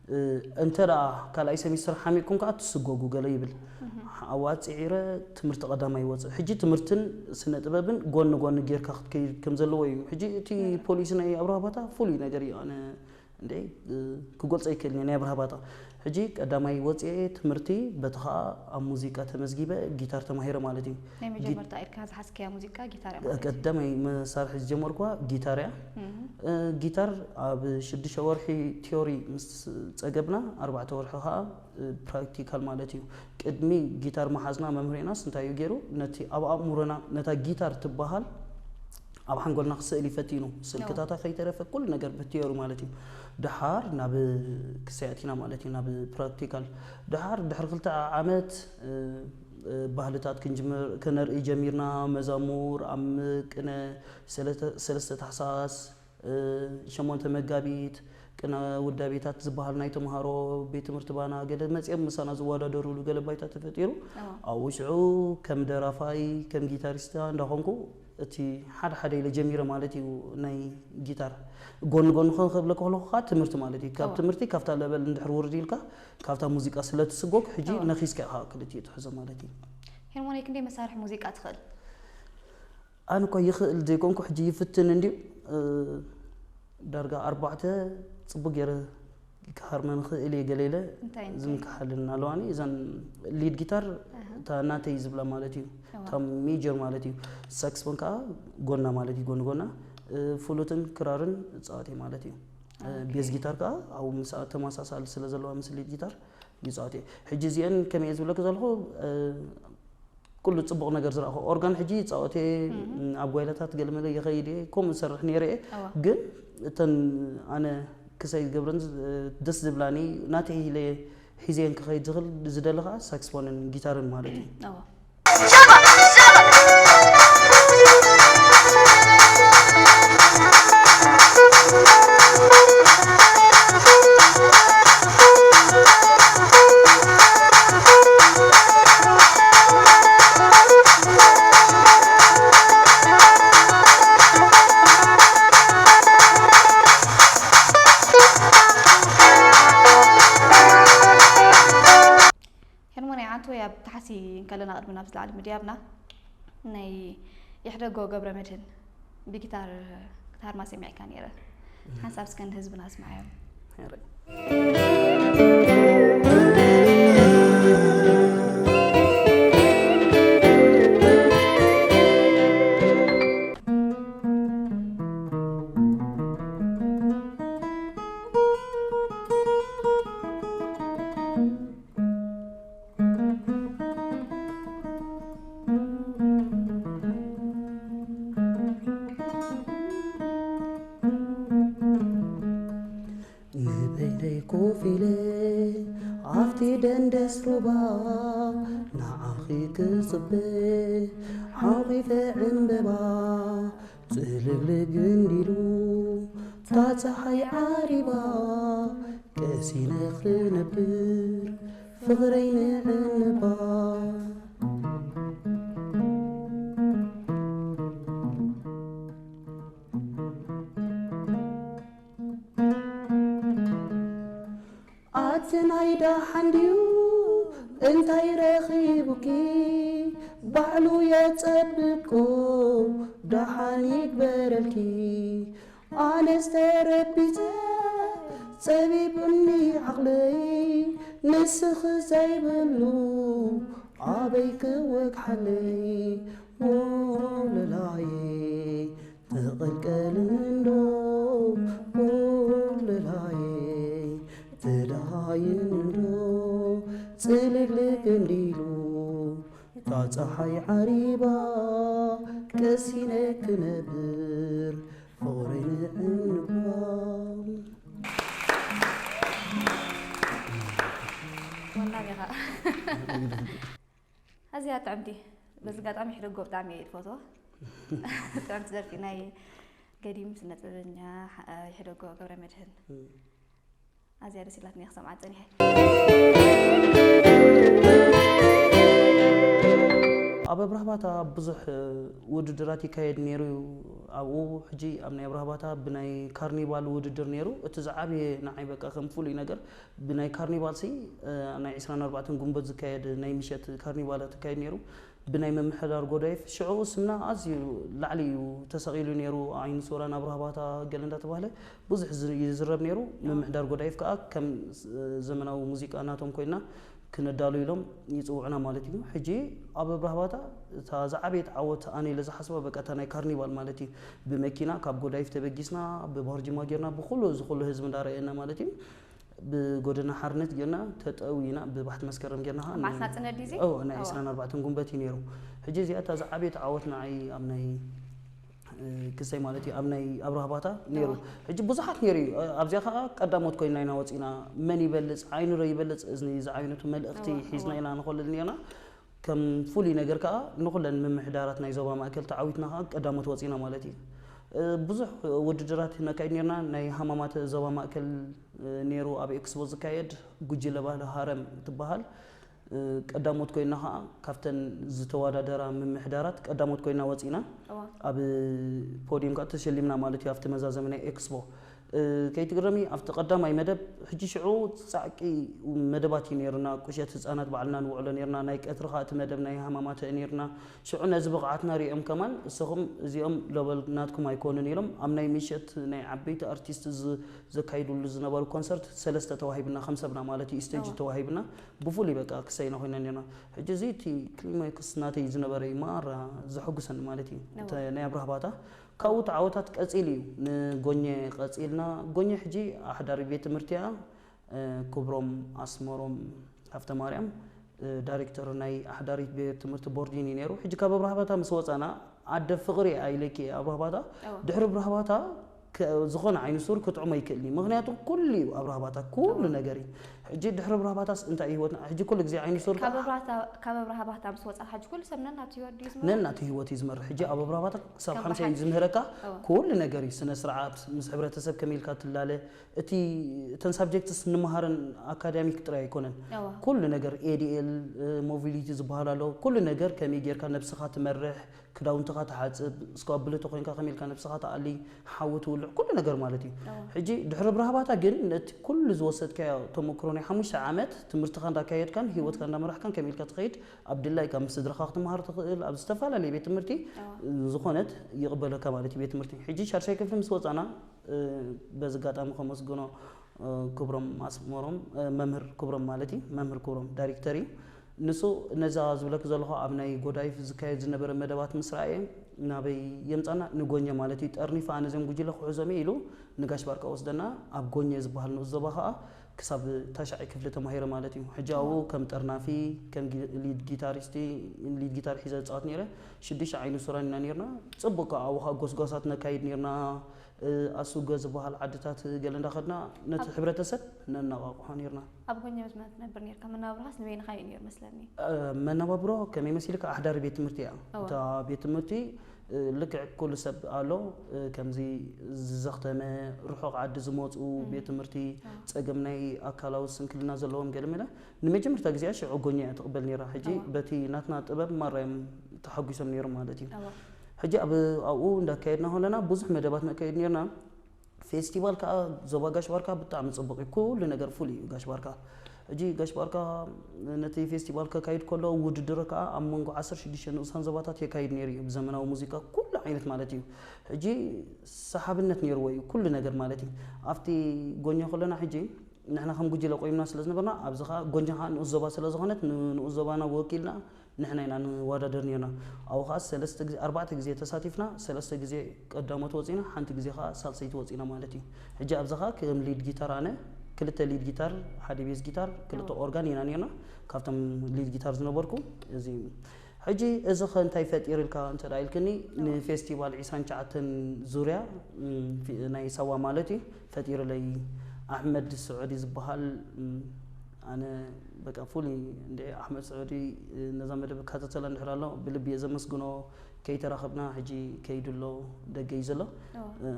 እ፣ እንተ ደኣ ካልኣይ ሰሚስተር ሓሚቕኩም ከኣ ትስጎጉ ገለ ይብል። እህ። ኣብኣ ጽዒረ ትምህርቲ ቀዳማይ ይወጽእ። ሕጂ ትምህርትን ስነ ጥበብን ጎኒ ጎኒ ጌርካ ክትከይድ ከም ዘለዎ እዩ። ሕጂ እቲ ፖሊሲ ናይ ኣብርሃባታ ፍሉይ ነገር እዩ። ኣነ እንዴ፣ እ፣ ክገልጾ ኣይክእልን እየ ናይ ኣብርሃባታ። ሕጂ ቀዳማይ ወጽኤ ትምህርቲ፣ በቲ ኸኣ ኣብ ሙዚቃ ተመዝጊበ ጊታር ተማሂረ ማለት እዩ። ናይ ጊ-፣ መጀመርታ ኢድካ ዝሓዝካያ ሙዚቃ ጊታር እያ ማለት እዩ። ቀዳማይ መሳርሒ ዝጀመርኩዋ ጊታር እያ። እህ። እ፣ ጊታር ኣብ ሽዱሽተ ወርሒ ቲዮሪ ምስ ጸገብና፣ ኣርባዕተ ወርሒ ኸኣ፣ እ፣ ፕራክቲካል ማለት እዩ። ቅድሚ ጊታር ምሓዝና መምህር ዮናስ እንታይ እዩ ገይሩ? ነቲ ኣብ ኣእምሮና፣ ነታ ጊታር ትበሃል ኣብ ሓንጎልና ክስእል እዩ ፈቲኑ። ስልክታታ ከይተረፈ ኩሉ ነገር ብቲዮሪ ማለት እዩ። ደሓር ናብ ክሳይ ኣቲና ማለት እዩ፣ ናብ ፕራክቲካል። ደሓር ድሕሪ ክልተ ዓመት፣ እ፣ እ፣ ባህልታት ክንጅምር፣ ክነርኢ ጀሚርና። መዛሙር፣ ኣብ ቅነ፣ ሰለተ-፣ ሰለስተ ታሕሳስ፣ እ፣ ሸሞንተ መጋቢት፣ ቅነ ውዳቤታት ዝበሃል ናይ ተምሃሮ ቤት ትምህርቲ ባና ገለ መጺኦም ምሳና ዝወዳደሩሉ ገለ ባይታ ተፈጢሩ። እዋ። ኣብኡ ሽዑ ከም ደራፋይ፣ ከም ጊታሪስታ እንዳኾንኩ እቲ ሓደ ሓደ ኢለ ጀሚረ ማለት እዩ። ናይ ጊታር ጎኒ ጎኒ ኸ-፣ ከብለካ ከለኹ ኸዓ ትምህርቲ ማለት እዩ። ካብ እዋ። ትምህርቲ ካብታ ለበል እንድሕር ውርድ ኢልካ ካብታ ሙዚቃ ስለ ትስጎግ ሕጂ እዋ። ነኺስካ ኢኻ ክልቲኡ ትሕዞ ማለት እዩ። ሄርሞናይ ክንደይ መሳርሒ ሙዚቃ ትኽእል? ኣነ እኮ ይኽእል ዘይኮንኩ ሕጂ ይፍትን እንድዩ። እ፣ ዳርጋ ኣርባዕተ ጽቡቅ ገይረ ክሃርመን ክእል እየ ገለ ኢለ እንታይ እንታይ? ዝምክሓልን ኣለዋኒ። እዘን ሊድ ጊታር ኣሃ። እታ ናተይ ዝብላ ማለት እዩ። እዋ። እታ ሜጀር ማለት እዩ። ሳክስፎን ከዓ ጎና ማለት እዩ፣ ጎን ጎና። እ፣ ፍሉትን ክራርን እጻወት እየ ማለት እዩ። እ፣ ኦኬ። ቤዝ ጊታር ከዓ ኣብኡ ምስ ተመሳሳሊ ስለ ዘለዋ ምስ ሊድ ጊታር ይጻወት እየ። ሕጂ እዚአን ከመይ እየ ዝብለኪ ዘለኹ፣ እ፣ ኩሉ ጽቡቕ ነገር ዝረኣኹ። ኦርጋን ሕጂ ይጻወት እየ፣ እም። ኣብ ጓይላታት ገለመለ ይኸይድ እየ፣ ከምኡ ዝሰርሕ ነይረ እየ። እዋ። ግን እተን ኣነ ክሳይ ዝገብረን ዝ-፣ ደስ ዝብላኒ ናተይ ኢለ ሒዘየን ክኸይድ ዝኽእል ዝደሊ ኸዓ ሳክስፎንን ጊታርን ማለት እዩ። እዋ። ሄርሞናይ ዓንቱ ኣብ ታሕሲ እንከለና ቅድሚ ናብ ዝለዓለ ምድያብና ናይ ይሕደጎ ገብረ መድህን ብጊታር ክትሃርማ ሰሚዕካ ነይረ። ሓንሳብ እስከ ንህዝብና ኣስምዓዮም። ሕራይ። ንበይነይ ኮፍ ኢለ ኣብቲ ደንደስ ሩባ ንዓኺ ክጽበ ሓኺፈ ዕምበባ ጽልግልግ እንዲሉ እታ ጸሓይ ዓሪባ ቀሲነ ክነብር ፍቕረይ ንዕንባ። ኣቲ ናይ ደሓን ድዩ እንታይ ረኺቡኪ ባዕሉ የጸብቆ ደሓን ይግበረልኪ። ኣነስ ተረቢጸ ጸቢቡኒ ዓቕለይ ንስኺ ዘይብሉ ኣበይ ክወግሓለይ ወለላየ ትቕልቀልን እንዶ ወለላየ ትደሃይን እንዶ ጽልግልግ እንዲሉ እታ ጸሓይ ዓሪባ ቀሲነ ክነብር ፍቕረይ ንዕንባ። ወናም ኢኻ። ኣዝያ ጥዕምቲ። በዚ ኣጋጣሚ ሕደጎ ብጣዕሚ እየ ዝፈትዎ። ጥዕምቲ ደርፊ ናይ ገዲም ስነ ጥበበኛ ይሕደጎ ገብረ መድህን። ኣዝያ ደስ ኢላትኒ ክሰምዓ ጸኒሐ። ኣብ ኣብራህባታ ብዙሕ ውድድራት ይካየድ ነይሩ እዩ። ኣብኡ ሕጂ ኣብ ናይ ኣብራህባታ ብናይ ካርኒቫል ውድድር ነይሩ። እቲ ዝዓበየ ንዓይ በቃ ከም ፍሉይ ነገር ብናይ ካርኒቫል ሲ፣ እ፣ ናይ ዕስራን ኣርባዕተን ጉንበት ዝካየድ ናይ ምሸት ካርኒቫላት ይካየድ ነይሩ። ብናይ ምምሕዳር ጎዳይፍ ሽዑ ስምና ኣዝዩ ላዕሊ እዩ ተሰቒሉ ነይሩ። ዓይኒ ሱራን ኣብራህባታ ገለ እንዳተባህለ ብዙሕ ዝ-፣ ይዝረብ ነይሩ። ምምሕዳር ጎዳይፍ ከኣ ከም ስ-፣ ዘመናዊ ሙዚቃ ናቶም ኮይና ክነዳሉ ኢሎም ይጽውዑና ማለት እዩ። ሕጂ ኣብ ኣብራህባታ እታ ዝዓበየት ዓወት ኣነ ኢለ ዝሓስባ በቃ እታ ናይ ካርኒቫል ማለት እዩ። ብመኪና ካብ ጎዳይፍ ተበጊስና፣ ብባርጂማ ጌርና፣ ብኹሉ እዚ ኩሉ ህዝቢ እንዳረኣየና ማለት እዩ። ብጎደና ሓርነት ጌርና ተጠዊና፣ ብባሕቲ መስከረም ጌርና ኸዓ ኣብ መዓልቲ ናጽነት ድዩ እዚ? እዎ፣ ናይ እዎ። ዕስራን ኣርባዕተን ጉንበት እዩ ነይሩ። ሕጂ እዚኣ እታ ዝዓበየት ዓወት ንዓይ ኣብ ናይ፣ እ፣ ክሰይ ማለት እዩ፣ ኣብ ናይ ኣብራህባታ ነይሩ። እዎ። ሕጂ ብዙሓት ነይሩ እዩ። እ፣ ኣብዚኣ ኸዓ ቀዳሞት ኮይና ኢና ወፂና። መን ይበልፅ፣ ዓይኑ ዶ ይበልፅ፣ እዝኒ ዝዓይነቱ መልእኽቲ እዎ፣ ሒዝና እዎ። ኢና ንኸለል ነርና። ከም ፍሉይ ነገር ከኣ ንኹለን ምምሕዳራት ናይ ዞባ ማእከል ተዓዊትና ከኣ ቀዳሞት ወጺና ማለት እዩ። ብዙሕ ውድድራት ነካይድ ነርና። ናይ ሃማማተ ዞባ ማእከል ነይሩ ኣብ ኤክስፖ ዝካየድ። ጉጅለ ባህሊ ሃረም ትበሃል። ቀዳሞት ኮይና ከዓ ካብተን ዝተወዳደራ ምምሕዳራት ቀዳሞት ኮይና ወፂና። ኣብ ፖዲየም ከዓ ተሸሊምና ማለት እዩ ኣብቲ መዛዘሚ ናይ ኤክስፖ። ከይትግረሚ ኣብቲ ቀዳማይ መደብ ሕጂ ሽዑ ፃዕቂ መደባት እዩ ነይርና። ቁሸት ህፃናት ባዕልና ንውዕሎ ነይርና። ናይ ቀትሪ ከዓ እቲ መደብ ናይ ሃማማተ ነይርና። ሽዑ ነዚ ብቕዓትና ሪኦም ከማን እስኹም እዚኦም ለበል ናትኩም ኣይኮኑን ኢሎም ኣብ ናይ ምሸት ናይ ዓበይቲ ኣርቲስት ዘካይዱሉ ዝነበሩ ኮንሰርት ሰለስተ ተዋሂብና ከም ሰብና ማለት እዩ ስቴጅ ተዋሂብና ብፉሉይ በቃ ክሰይና ኮይና ነርና። ሕጂ እዚ እቲ ክሊማክስ ናተይ ዝነበረ እዩ ማራ ዘሐጉሰኒ ማለት እዩ። ናይ ኣብርሃ ባታ ካብኡ ተዓወታት ቀፂል እዩ። ንጎኘ ቀፂልና ጎኘ ሕጂ ኣሕዳሪ ቤት ትምህርቲ እያ። ክብሮም ኣስመሮም ሃፍተ ማርያም ዳይሬክተር ናይ ኣሕዳሪት ቤት ትምህርቲ ቦርዲን እዩ ነይሩ። ሕጂ ካብ ኣብርሃ ባታ ምስ ወፃና ኣደ ፍቕሪ እያ ኢለኪ ኣብርሃ ባታ ድሕሪ ኣብርሃ ባታ ዝኾነ ዓይኒ ሱር ክጥዕሞ ይክእል እዩ። ምክንያቱ ኩሉ እዩ ኣብርሃ ባታ ኩሉ ነገር እዩ። ሕጂ ድሕሪ ኣብርሃ ባታስ እንታይ ህይወትና ሕጂ ኩሉ ግዜ ዓይኒ ሱር ካብ ኣብርሃ ባታ- ካብ ኣብርሃ ባታ ምስ ወፃ ሕጂ ኩሉ ሰብ ነናቱ ህይወት ድዩ ዝመርሕ? ነናቱ ህይወት እዩ ዝመርሕ። ሕጂ ኣብ ኣብርሃ ባታ ክሳብ ከም ሓምሳ እዩ ብሓቂ- ዝምህረካ። እወ። ኩሉ ነገር እዩ። ስነ ስርዓት ምስ ሕብረተሰብ ከመይ ኢልካ ትላለ እቲ እተን ሳብጀክትስ ንምሃረን ኣካዳሚክ ጥራይ ኣይኮነን። እወ። ኩሉ ነገር ኤዲኤል ሞቢሊቲ ዝበሃል ኣሎ። ኩሉ ነገር ከመይ ጌርካ ነብስኻ ትመርሕ፣ ክዳውንትኻ ትሓጽብ፣ እስካብልቶ ኮይንካ ከመይ ኢልካ ነብስኻ ትኣሊ፣ ሓዊ ትውልዕ፣ ኩሉ ነገር ማለት እዩ። ሕጂ ድሕሪ ኣብርሃ ባታ ግን ነቲ ኩሉ ዝወሰድካዮ ተመክሮ ናይ ሓሙሽተ ዓመት ትምህርትኻ እንዳካየድካን ህይወትካ እንዳመራሕካን ከመይ ኢልካ ትኸይድ ኣብ ድላይካ ምስ ስድራኻ ክትመሃር ትኽእል ኣብ ዝተፈላለየ ቤት ትምህርቲ ዝኾነት ይቕበለካ ማለት እዩ ቤት ትምህርቲ። ሕጂ ሻድሻይ ክፍሊ ምስ ወፃና በዚ ኣጋጣሚ ከመስግኖ ክብሮም ኣስመሮም መምህር ክብሮም ማለት እዩ መምህር ክብሮም ዳይሬክተር እዩ። ንሱ ነዛ ዝብለክ ዘለኹ ኣብ ናይ ጎዳይፍ ዝካየድ ዝነበረ መደባት ምስ ረኣየ ናበይ የምፃና ንጎኘ ማለት እዩ። ጠርኒፋ ኣነ ዘም ጉጅለ ክሕዞም ኢሉ ንጋሽ ባርካ ወስደና ኣብ ጎኘ ዝበሃል ንኡስ ዞባ ከዓ ክሳብ ታሽዓይ ክፍሊ ተማሂረ ማለት እዩ። ሕጂ ኣብኡ ከም ጠርናፊ ከም ሊድ ጊታሪስቲ ሊድ ጊታር ሒዘ ዝፃወት ነይረ። ሽዱሽተ ዓይኑ ሱራን ኢና ነርና። ፅቡቅ ከዓ ኣብኡ ከዓ ጎስጓሳት ነካይድ ነርና። ኣሱገ ዝበሃል ዓድታት ገለ እንዳኸድና ነቲ ኣብ- ሕብረተሰብ ነነቓቕሖ ነርና። ኣብ ጎኛ ብዝመት ትነብር ነርካ መናብርኻስ ንበይንኻ እዩ ነይሩ መስለኒ። መነባብሮ ከመይ መሲልካ ኣሕዳሪ ቤት ትምህርቲ እያ። እዋ። እታ ቤት ትምህርቲ ልክዕ ኩሉ ሰብ ኣሎ። ከምዚ ዝዘኽተመ ርሑቕ ዓዲ ዝመፁ ቤት ትምህርቲ ጸገም ናይ ኣካላዊ ስንክልና ዘለዎም ገለ መለ ንመጀመርታ ግዜኣ ሽዑ ጎኛ እያ ትቕበል ነይራ። ሕጂ በቲ ናትና ጥበብ ማራ እዮም ተሓጒሶም ነይሮም ማለት እዩ። ሕጂ ኣብ ኣብኡ እንዳካየድና ከለና ብዙሕ መደባት ነካይድ ነርና። ፌስቲቫል ከዓ ዞባ ጋሽ ባርካ ብጣዕሚ ፅቡቕ እዩ። ኩሉ ነገር ፍሉይ እዩ ጋሽ ባርካ። ሕጂ ጋሽ ባርካ ነቲ ፌስቲቫል ከካይድ ከሎ ውድድር ከዓ ኣብ መንጎ ዓሰርተ ሽዱሽተ ንኡሳን ዞባታት የካይድ ነይሩ እዩ። ብዘመናዊ ሙዚቃ ኩሉ ዓይነት ማለት እዩ። ሕጂ ሰሓብነት ነይርዎ እዩ ኩሉ ነገር ማለት እዩ። ኣብቲ ጎኛ ከለና ሕጂ ንሕና ከም ጉጅለ ቆይምና ስለ ዝነበርና ኣብዚ ከዓ ጎኛ ከዓ ንኡስ ዞባ ስለ ዝኾነት ንኡስ ዞባና ወኪልና ንሕና ኢና ንወዳደር ነርና። ኣብኡ ከዓ ሰለስተ ግዜ ኣርባዕተ ግዜ ተሳቲፍና ሰለስተ ግዜ ቀዳሞት ወፂና ሓንቲ ግዜ ከዓ ሳልሰይቲ ወፂና ማለት እዩ። ሕጂ ኣብዚ ከዓ ከም ሊድ ጊታር ኣነ ክልተ ሊድ ጊታር ሓደ ቤዝ ጊታር ክልተ ኦርጋን ኢና ነርና ካብቶም ሊድ ጊታር ዝነበርኩ እዚ እዩ። ሕጂ እዚ ከ እንታይ ፈጢርልካ እንተ ደኣ ኢልክኒ ንፌስቲቫል ዒስራን ትሽዓተን ዙርያ ናይ ሳዋ ማለት እዩ ፈጢርለይ ኣሕመድ ስዑዲ ዝበሃል ኣነ በቃ ፍሉይ እንደ ኣሕመድ ስዑዲ ነዛ መደብ እከታተላ እንድሕር ኣሎ ብልቢ እየ ዘመስግኖ። ከይተራኸብና ሕጂ ከይዱ ኣሎ ደገ እዩ ዘሎ።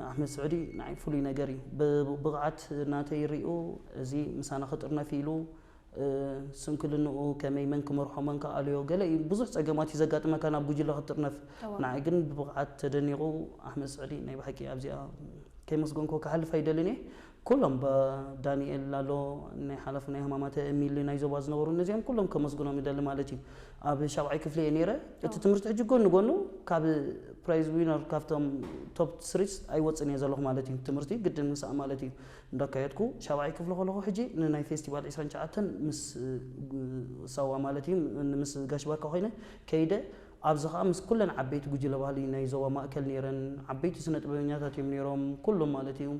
ኣሕመድ ስዑዲ ንዓይ ፍሉይ ነገር እዩ። ብብቕዓት ናተይ ሪኡ እዚ ምሳና ክጥርነፍ ኢሉ ስንክልንኡ ከመይ መን ክመርሖ መን ክኣልዮ ገለ እዩ ብዙሕ ጸገማት እዩ ዘጋጥመካ ናብ ጉጅለ ክትጥርነፍ። ንዓይ ግን ብብቕዓት ተደኒቑ ኣሕመድ ስዕዲ ናይ ብሓቂ ኣብዚኣ ከይመስገንኮ ክሓልፍ ኣይደልን እየ። ኩሎም ዳንኤል ኣሎ ናይ ሓላፊ ናይ ህማማተ ሚሊ ናይ ዞባ ዝነበሩ ነዚኦም ኩሎም ከመስግኖም ይደሊ ማለት እዩ። ኣብ ሻብዓይ ክፍሊ እየ ነይረ። እቲ ትምህርቲ ሕጂ ጎኒ ጎኑ ካብ ፕራይዝ ዊነር ካብቶም ቶፕ ስሪስ ኣይወፅን እየ ዘለኹ ማለት እዩ። ትምህርቲ ግድን ምስኣ ማለት እዩ። እንዳካየድኩ ሻብዓይ ክፍሊ ከለኹ ሕጂ ንናይ ፌስቲቫል ዒስራን ትሽዓተን ምስ ሳዋ ማለት እዩ ምስ ጋሽ ባርካ ኮይነ ከይደ ኣብዚ ከዓ ምስ ኩለን ዓበይቲ ጉጅለ ባህሊ ናይ ዞባ ማእከል ነይረን ዓበይቲ ስነ ጥበበኛታት እዮም ነይሮም ኩሎም ማለት እዩ።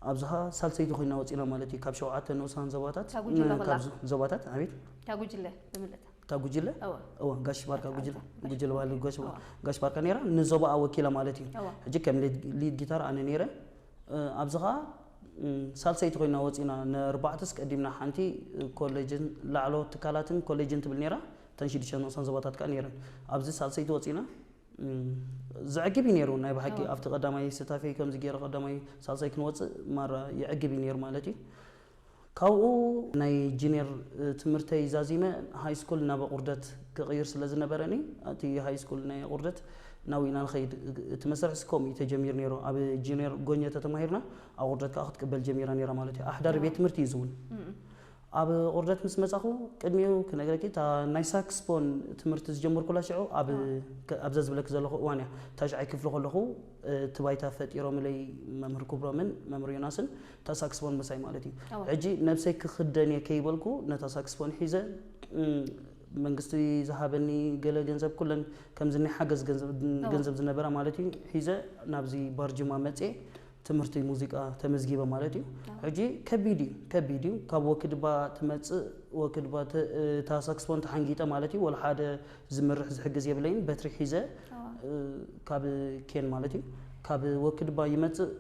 ኣብዚ ከዓ ሳልሰይቲ ኮይና ወፂና ማለት እዩ ካብ ሸውዓተ ንኡሳን ዞባታት እታ ጉጅለ ኩላ? ካብ ዞ- ዞባታት ኣቤት እታ ጉጅለ ብምልእታ እታ ጉጅለ እወ። እወ ጋሽ ባርካ እታ- ጉጅለ እታ ጉጅለ ባህሊ ጋሽ እወ። ጋሽ ባርካ ነይራ ንዞባኣ ወኪላ ማለት እዩ። እወ። ሕጂ ከም ሊድ- ሊድ ጊታር ኣነ ነይረ ኣብዚ ኸዓ ሳልሰይቲ ኮይና ወፂና ንኣርባዕተስ ቀዲምና ሓንቲ ኮሌጅን ላዕለዎት ትካላትን ኮሌጅን ትብል ነይራ። እተን ሽዱሽተ ንኡሳን ዞባታት ከዓ ነይረን ኣብዚ ሳልሰይቲ ወፂና። ዘዕግብ እዩ ነይሩ ናይ ብሓቂ። ኣብቲ ቀዳማይ ስታፌ ከምዚ ገይረ ቀዳማይ ሳልሳይ ክንወፅእ ማራ የዕግብ እዩ ነይሩ ማለት እዩ። ካብኡ ናይ ጂኒየር ትምህርተይ ዛዚመ ሃይ ስኩል ናብ ኣቑርደት ክቕይር ስለ ዝነበረኒ፣ እቲ ሃይ ስኩል ናይ ኣቑርደት ናብኡ ኢና ንኸይድ። እቲ መሰርሒ እስከምኡ እዩ ተጀሚሩ ነይሩ። ኣብ ጂኒየር ጎኘ ተተማሂርና ኣቑርደት ከዓ ክትቅበል ጀሚራ ነይራ ማለት እዩ። ኣሕዳሪ ቤት ትምህርቲ እዩ ዝውን ኣብ ቁርደት ምስ መጻኹ ቅድሚኡ ክነግረኪ እታ ናይ ሳክስፎን ትምህርቲ ዝጀመርኩላ ሽዑ ኣብ ኣብዛ ዝብለኪ ዘለኹ እዋን እያ። ታሽዓይ ክፍሊ ከለኹ እቲ ባይታ ፈጢሮምለይ መምህር ክብሮምን መምህር ዮናስን እታ ሳክስፎን ምሳይ ማለት እዩ። ሕጂ ነብሰይ ክኽደን እየ ከይበልኩ ነታ ሳክስፎን ሒዘ መንግስቲ ዝሃበኒ ገለ ገንዘብ ኩለን ከምዚ ናይ ሓገዝ ገንዘብ ዝነበራ ማለት እዩ ሒዘ ናብዚ ባርጅማ መጽየ ትምህርቲ ሙዚቃ ተመዝጊበ ማለት እዩ። ሕጂ ከቢድ እዩ ከቢድ እዩ ካብ ወክድባ ትመፅእ ወክድባ እታ ሳክስፎን ተሓንጊጠ ማለት እዩ። ወላ ሓደ ዝምርሕ ዝሕግዝ የብለይን በትሪ ሒዘ ካብ ኬን ማለት እዩ ካብ ወክድባ ይመፅእ።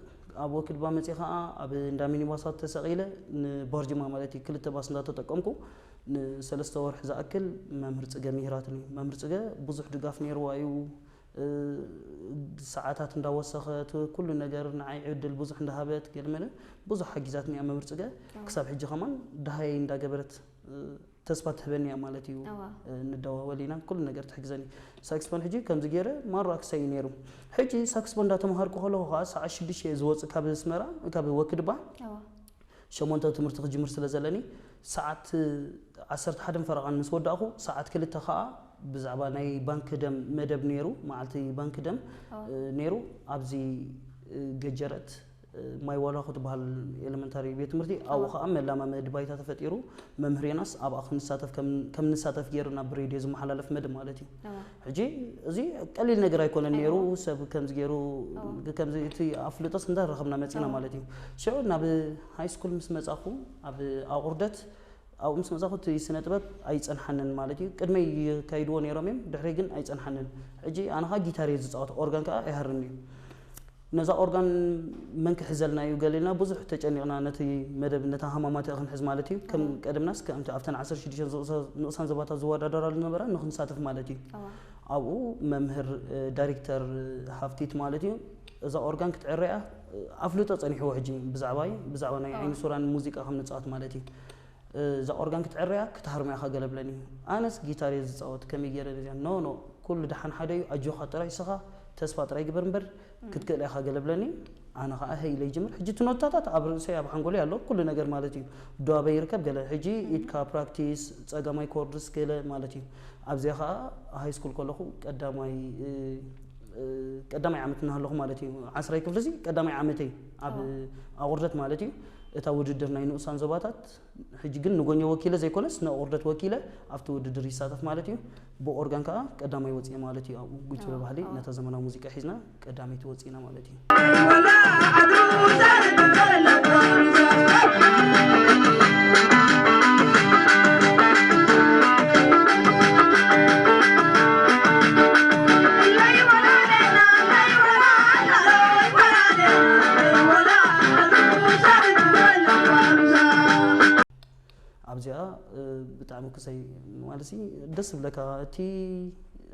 ኣብ ወክድባ መፅእ ከዓ ኣብ እንዳ ሚኒባሳት ተሰቂለ ንባርጅማ ማለት እዩ ክልተ ባስ እንዳተጠቀምኩ ንሰለስተ ወርሒ ዝኣክል መምህር ፅገ ምሂራትኒ። መምህር ፅገ ብዙሕ ድጋፍ ነይርዋ እዩ። ሰዓታት እንዳወሰኸት ኩሉ ነገር ንዓይ ዕድል ብዙሕ እንዳሃበት ገለመለ ብዙሕ ሓጊዛትኒ እያ መምህር ፅገ። ክሳብ ሕጂ ከማን ድሃየይ እንዳገበረት ተስፋ ትህበኒ እያ ማለት እዩ። ንደዋወል ኢና ኩሉ ነገር ትሕግዘኒ። ሳክስፎን ሕጂ ከምዚ ገይረ ማራ ክሳይ እዩ ነይሩ። ሕጂ ሳክስፎን እንዳተምሃርኩ ከለኹ ከዓ ሰዓት ሽዱሽተ እየ ዝወፅእ ካብ ኣስመራ ካብ ወክድባ ሸሞንተ ትምህርቲ ክጅምር ስለ ዘለኒ ሰዓት ዓሰርተ ሓደን ፈረቓን ምስ ወዳእኹ ሰዓት ክልተ ከዓ ብዛዕባ ናይ ባንክ ደም መደብ ነይሩ መዓልቲ ባንክ ደም ነይሩ ኣብዚ ገጀረት ማይ ዋላ ክትበሃል ኤለመንታሪ ቤት ትምህርቲ ኣብኡ ከዓ መላማመዲ ባይታ ተፈጢሩ መምህር ዮናስ ኣብኣ ክንሳተፍ ከም ንሳተፍ ገይሩ ናብ ሬድዮ ዝመሓላለፍ መደብ ማለት እዩ። ሕጂ እዚ ቀሊል ነገር ኣይኮነን ነይሩ ሰብ ከምዚ ገይሩ ከምዚ እቲ ኣፍልጦስ እንዳረኸብና መፂና ማለት እዩ። ሽዑ ናብ ሃይ ስኩል ምስ መፃኹ ኣብ ኣቑርደት ኣብኡ ምስ መፃኹ እቲ ስነ ጥበብ ኣይፀንሓንን ማለት እዩ። ቅድመይ ይካይድዎ ነይሮም እዮም ድሕሪ ግን ኣይፀንሓንን። ሕጂ ኣነ ከዓ ጊታር እየ ዝፃወት ኦርጋን ከዓ ኣይሃርን እዩ። ነዛ ኦርጋን መን ክሕዘልና እዩ ገሊልና ብዙሕ ተጨኒቕና ነቲ መደብ ነታ ሃማማት ክንሕዝ ማለት እዩ። ከም ቀደምናስ ከምቲ ኣብተን ዓሰርተ ሽዱሽተ ንኡሳን ዘባታት ዝወዳደራሉ ዝነበራ ንክንሳተፍ ማለት እዩ። ኣብኡ መምህር ዳይሬክተር ሃፍቲት ማለት እዩ እዛ ኦርጋን ክትዕረያ ኣፍልጦ ጸኒሕዎ ሕጂ ብዛዕባይ ብዛዕባ ናይ ዓይኒ ሱራን ሙዚቃ ከም ንጻወት ማለት እዩ። እዛ ኦርጋን ክትዕረያ ክታሃርማ ኢኻ ገለ ብለኒ። ኣነስ ጊታር እየ ዝጻወት ከመይ ገይረ ነዚኣ ኖ ኖ ኩሉ ደሓን ሓደ እዩ ኣጆኻ ጥራይ እስኻ ተስፋ ጥራይ ግበር እምበር ክትክእላ ኢኻ ገለ ብለኒ። ኣነ ኸዓ ሀይ ኢለ ይጅምር ሕጂ እቲ ኖታታት ኣብ ርእሰይ ኣብ ሓንጎለይ ኣሎ ኩሉ ነገር ማለት እዩ። ዶ ኣበይ ይርከብ ገለ ሕጂ ኢድካ ፕራክቲስ ጸጋማይ ኮርድስ ገለ ማለት እዩ። ኣብዚኣ ኸዓ ሃይ ስኩል ከለኹ ቀዳማይ ቀዳማይ ዓመት እናሃለኹ ማለት እዩ ዓስራይ ክፍሊ እዚ ቀዳማይ ዓመተይ ኣብ ኣቑርደት ማለት እዩ። እታ ውድድር ናይ ንኡሳን ዞባታት ሕጂ ግን ንጎኘ ወኪለ ዘይኮነስ ንቑርደት ወኪለ ኣብቲ ውድድር ይሳተፍ ማለት እዩ። ብኦርጋን ከዓ ቀዳማይ ወፅየ ማለት እዩ። ኣብኡ ጉጅለ ባህሊ ነታ ዘመናዊ ሙዚቃ ሒዝና ቀዳመይቲ ወፂና ማለት እዩ። ኣብዚኣ ብጣዕሚ ክሰይ ማለት ደስ ዝብለካ እቲ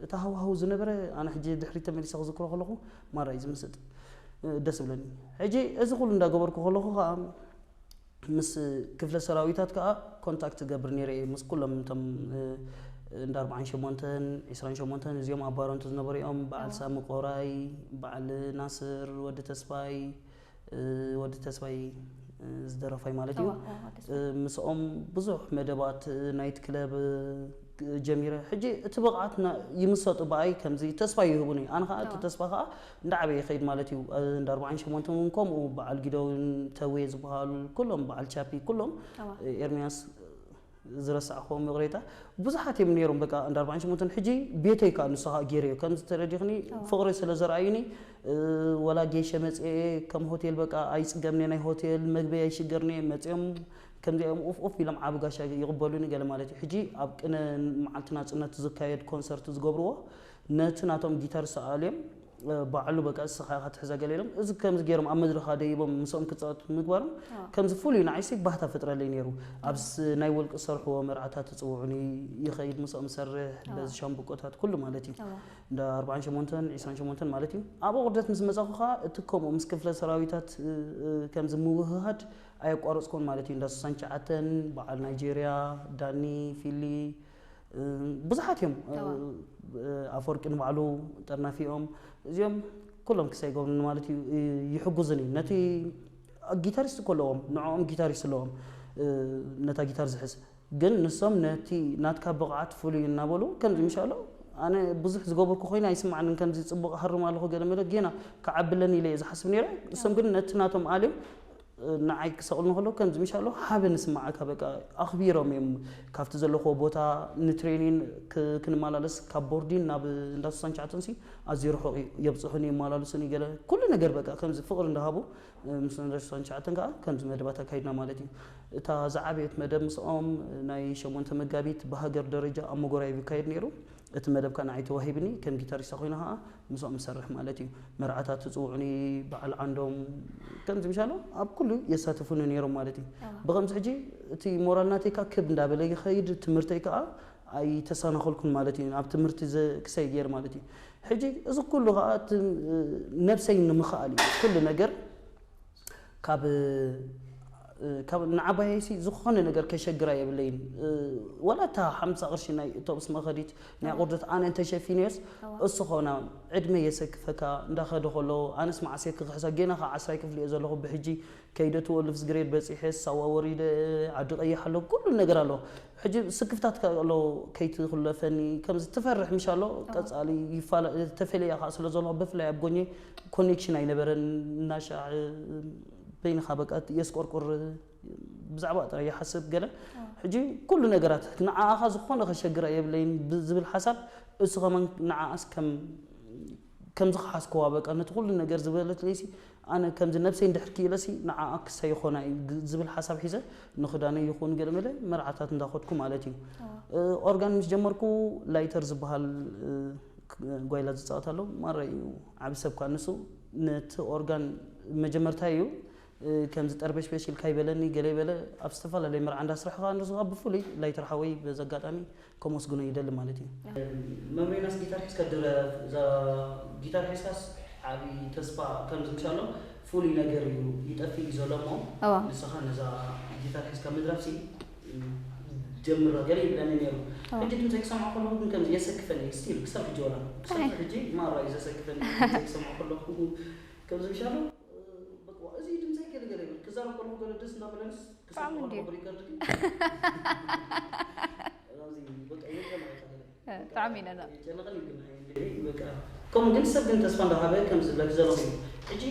እታ ሃዋህው ዝነበረ ኣነ ሕጂ ድሕሪት ተመሊሰ ክዝክሮ ከለኹ ማራ እዩ ዝምስጥ ደስ ዝብለኒ። ሕጂ እዚ ኩሉ እንዳገበርኩ ከለኹ ከዓ ምስ ክፍለ ሰራዊታት ከዓ ኮንታክት ገብር ነይረ እየ ምስ ኩሎም እቶም እንዳ ኣርባዓን ሸሞንተን ዒስራን ሸሞንተን እዚኦም ኣብ ባሮንቶ ዝነበሩ እዮም። በዓል ሳሚ ቆራይ፣ በዓል ናስር፣ ወዲ ተስፋይ፣ ወዲ ተስፋይ ዝደረፋይ ማለት እዩ። ምስኦም ብዙሕ መደባት ናይት ክለብ ጀሚረ። ሕጂ እቲ ብቕዓት ይምሰጡ ብኣይ ከምዚ ተስፋ ይህቡኒ። ኣነ ከዓ እቲ ተስፋ ከዓ እንዳዓበየ ይኸይድ ማለት እዩ። እንዳ ኣርባዓን ሸሞንተን እውን ከምኡ በዓል ጊደውን ተዌ ዝበሃሉ ኩሎም በዓል ቻፒ ኩሎም ኤርሚያስ ዝረሳዕኹዎም ይቕሬታ ብዙሓት እዮም ነይሮም። በቃ እንዳ ኣርባዓን ሸሞንተን ሕጂ ቤተይ ከዓ ንሱ ከዓ ገይረዮ ከምዚ ተረዲኽኒ ፍቕሪ ስለ ዘርኣዩኒ ወላ ጌሸ መፅኤ ከም ሆቴል በቃ ኣይፅገምኒ ናይ ሆቴል መግቢ ኣይሽገርኒ መፅኦም ከምዚኦም ኡፍ ኡፍ ኢሎም ዓቢ ጋሻ ይቕበሉኒ ገለ ማለት እዩ። ሕጂ ኣብ ቅነ መዓልቲ ናፅነት ዝካየድ ኮንሰርት ዝገብርዎ ነቲ ናቶም ጊታር ሰኣልዮም ባዕሉ በቃ እስኻ ኢኻ ትሕዛ ገለ ኢሎም እዚ ከምዚ ገይሮም ኣብ መድረኻ ደይቦም ምስኦም ክፃወት ምግባሮም ከምዚ ፍሉይ ንዓይሲ ባህታ ፈጥረለይ ነይሩ። ኣብ ናይ ውልቂ ዝሰርሕዎ መርዓታት ትፅውዑኒ፣ ይኸይድ ምስኦም ሰርሕ በዚ ሻምብቆታት ኩሉ ማለት እዩ። እንዳ ኣርባዓን ሸሞንተን ዒስራን ሸሞንተን ማለት እዩ። ኣብ ኣቑርደት ምስ መፃኹ ከዓ እቲ ከምኡ ምስ ክፍለ ሰራዊታት ከምዚ ምውህሃድ ኣየቋረፅኩን ማለት እዩ። እንዳ ስሳን ትሽዓተን በዓል ናይጄርያ፣ ዳኒ፣ ፊሊ፣ ብዙሓት እዮም። ኣፈወርቂ ንባዕሉ፣ ጠርናፊኦም፣ እዚኦም ኩሎም ክሳይ ገብሩኒ ማለት እዩ ይሕጉዙኒ። ነቲ ጊታሪስት እኮ ኣለዎም፣ ንዕኦም ጊታሪስት ኣለዎም፣ ነታ ጊታር ዝሕዝ። ግን ንሶም ነቲ ናትካ ብቕዓት ፍሉይ እናበሉ ከምዚ ምሻሎ ኣነ ብዙሕ ዝገበርኩ ኮይነ ኣይስማዓንን። ከምዚ ጽቡቕ ሃርም ኣለኹ ገለ መለ ጌና ክዓብለኒ ኢለ እየ ዝሓስብ ነይረ። ንሶም ግን ነቲ ናቶም ኣልዮም ንዓይ ክሰቕሉ ከለዉ ከምዚ ምሻሎ ሃበ ንስማዓካ በቃ ኣኽቢሮም እዮም። ካብቲ ዘለኽዎ ቦታ ንትሬኒን ክንመላለስ ካብ ቦርዲን ናብ እንዳ ስሳን ትሽዓተን ሲ ኣዝዩ ርሑቕ እዩ። የብጽሑኒ፣ ይመላልሱኒ ገለ ኩሉ ነገር በቃ ከምዚ ፍቕሪ እንዳሃቡ ምስ እንዳ ስሳን ትሽዓተን ከዓ ከምዚ መደባት ኣካይድና ማለት እዩ። እታ ዝዓበየት መደብ ምስኦም ናይ ሸሞንተ መጋቢት ብሃገር ደረጃ ኣብ መጎራየቢ ይካየድ ነይሩ። እቲ መደብ ከዓ ንዓይ ተዋሂብኒ፣ ከም ጊታሪስታ ኮይነ ከዓ ምስኦም እሰርሕ ማለት እዩ። መርዓታት ትፅውዑኒ፣ በዓል ዓንዶም ከምዚ ምሻሎ ኣብ ኩሉ የሳትፉኒ ነይሮም ማለት እዩ። ብኸምዚ ሕጂ እቲ ሞራል ናተይ ከዓ ክብ እንዳበለ ይኸይድ፣ ትምህርተይ ከዓ ኣይተሰናኸልኩን ማለት እዩ። ኣብ ትምህርቲ ክሰይ ገይር ማለት እዩ። ሕጂ እዚ ኩሉ ከዓ ነብሰይ ንምኽኣል እዩ ኩሉ ነገር ካብ ካብ ንዓባየይሲ ዝኾነ ነገር ከሸግራ የብለይን። ወላ እታ ሓምሳ ቅርሺ ናይ እቶብስ መኸዲት ናይ ቁርደት ኣነ እንተሸፊነዮስ እሱ ኾና ዕድመ የሰክፈካ እንዳኸደ ከሎ ኣነስ መዓስ ክሕሳ ጌና ከዓ ዓስራይ ክፍሊ እየ ዘለኹ ብሕጂ ከይደ ትወልፍ ዝግሬድ በፂሐ ሳዋ ወሪደ ዓዲ ቀይሕ ኣሎ ኩሉ ነገር ኣሎ። ሕጂ ስክፍታት ኣሎ ከይትኽለፈኒ ከምዚ ትፈርሕ ምሻሎ ቀፃሊ ይፋለ ተፈለያ ከዓ ስለ ዘለኹ ብፍላይ ኣብ ጎኒ ኮኔክሽን ኣይነበረን። እናሻዕ በይንኻ በቃ የስቆርቁር ብዛዕባ ጥራይ ይሓስብ ገለ። ሕጂ ኩሉ ነገራት ንዓኻ ዝኾነ ከሸግራ የብለይን ዝብል ሓሳብ እሱ ከማን ንዓኣስ ከም ከምዚ ክሓስከዋ በቃ ነቲ ኩሉ ነገር ዝበለት ለይሲ ኣነ ከምዚ ነብሰይ እንድሕር ክኢለሲ ንዓኣ ክሳይ ይኾና እዩ ዝብል ሓሳብ ሒዘ ንኽዳነይ ይኹን ገለ መለ መርዓታት እንዳኸድኩ ማለት እዩ። ኦርጋን ምስ ጀመርኩ ላይተር ዝበሃል ጓይላ ዝፃወት ኣሎ ማራ እዩ ዓቢ ሰብ ኳ ንሱ ነቲ ኦርጋን መጀመርታ እዩ ከምዚ ጠርበሽበሽ ኢልካ ይበለኒ ገለ ይበለ ኣብ ዝተፈላለየ መርዓ እንዳስራሕ ከዓ ንሱ ከዓ ብፍሉይ ላይተር ሓወይ በዚ ኣጋጣሚ ከመስግኖ ይደሊ ማለት እዩ። መምሬናስ ጊታር ሒዝካ ድረፍ እዛ ጊታር ሒዝካስ ዓብዪ ተስፋ ከም ዝምሻሎ ፍሉይ ነገር እዩ ይጠፍእ እዩ ዘሎ እሞ ንስኻ ነዛ ጊታር ሒዝካ ምድራፍ ሲ ጀምሮ ገለ ይብለኒ ነይሩ። ሕጂ ድምፀይ ክሰምዖ ከለኹ ግን ከምዚ የሰክፈኒ ስቲል ክሳብ ሕጂ ወላ ክሳብ ሕጂ ማራ እዩ ዘሰክፈኒ ድምፀይ ክሰምዖ ከለኹ ከምዚ ምሻሎ በቃ እዚ ድምፀይ ገለ ገለ ይብል ክዛረብ ከለኹ ገለ ደስ እንዳበለንስ ክሳብ ብጣዕሚ እንድዩ። ከለኹ ሪከርድ ግን ኣብዚ በቃ የጨነቐ ገለ ብጣዕሚ ኢና ና- የጨነቐኒ ግን ናይ እንድዒ በቃ ከምኡ ግን ሰብ ግን ተስፋ እንዳሃበ ከም ዝብለክ ዘለኹ እዩ። ሕጂ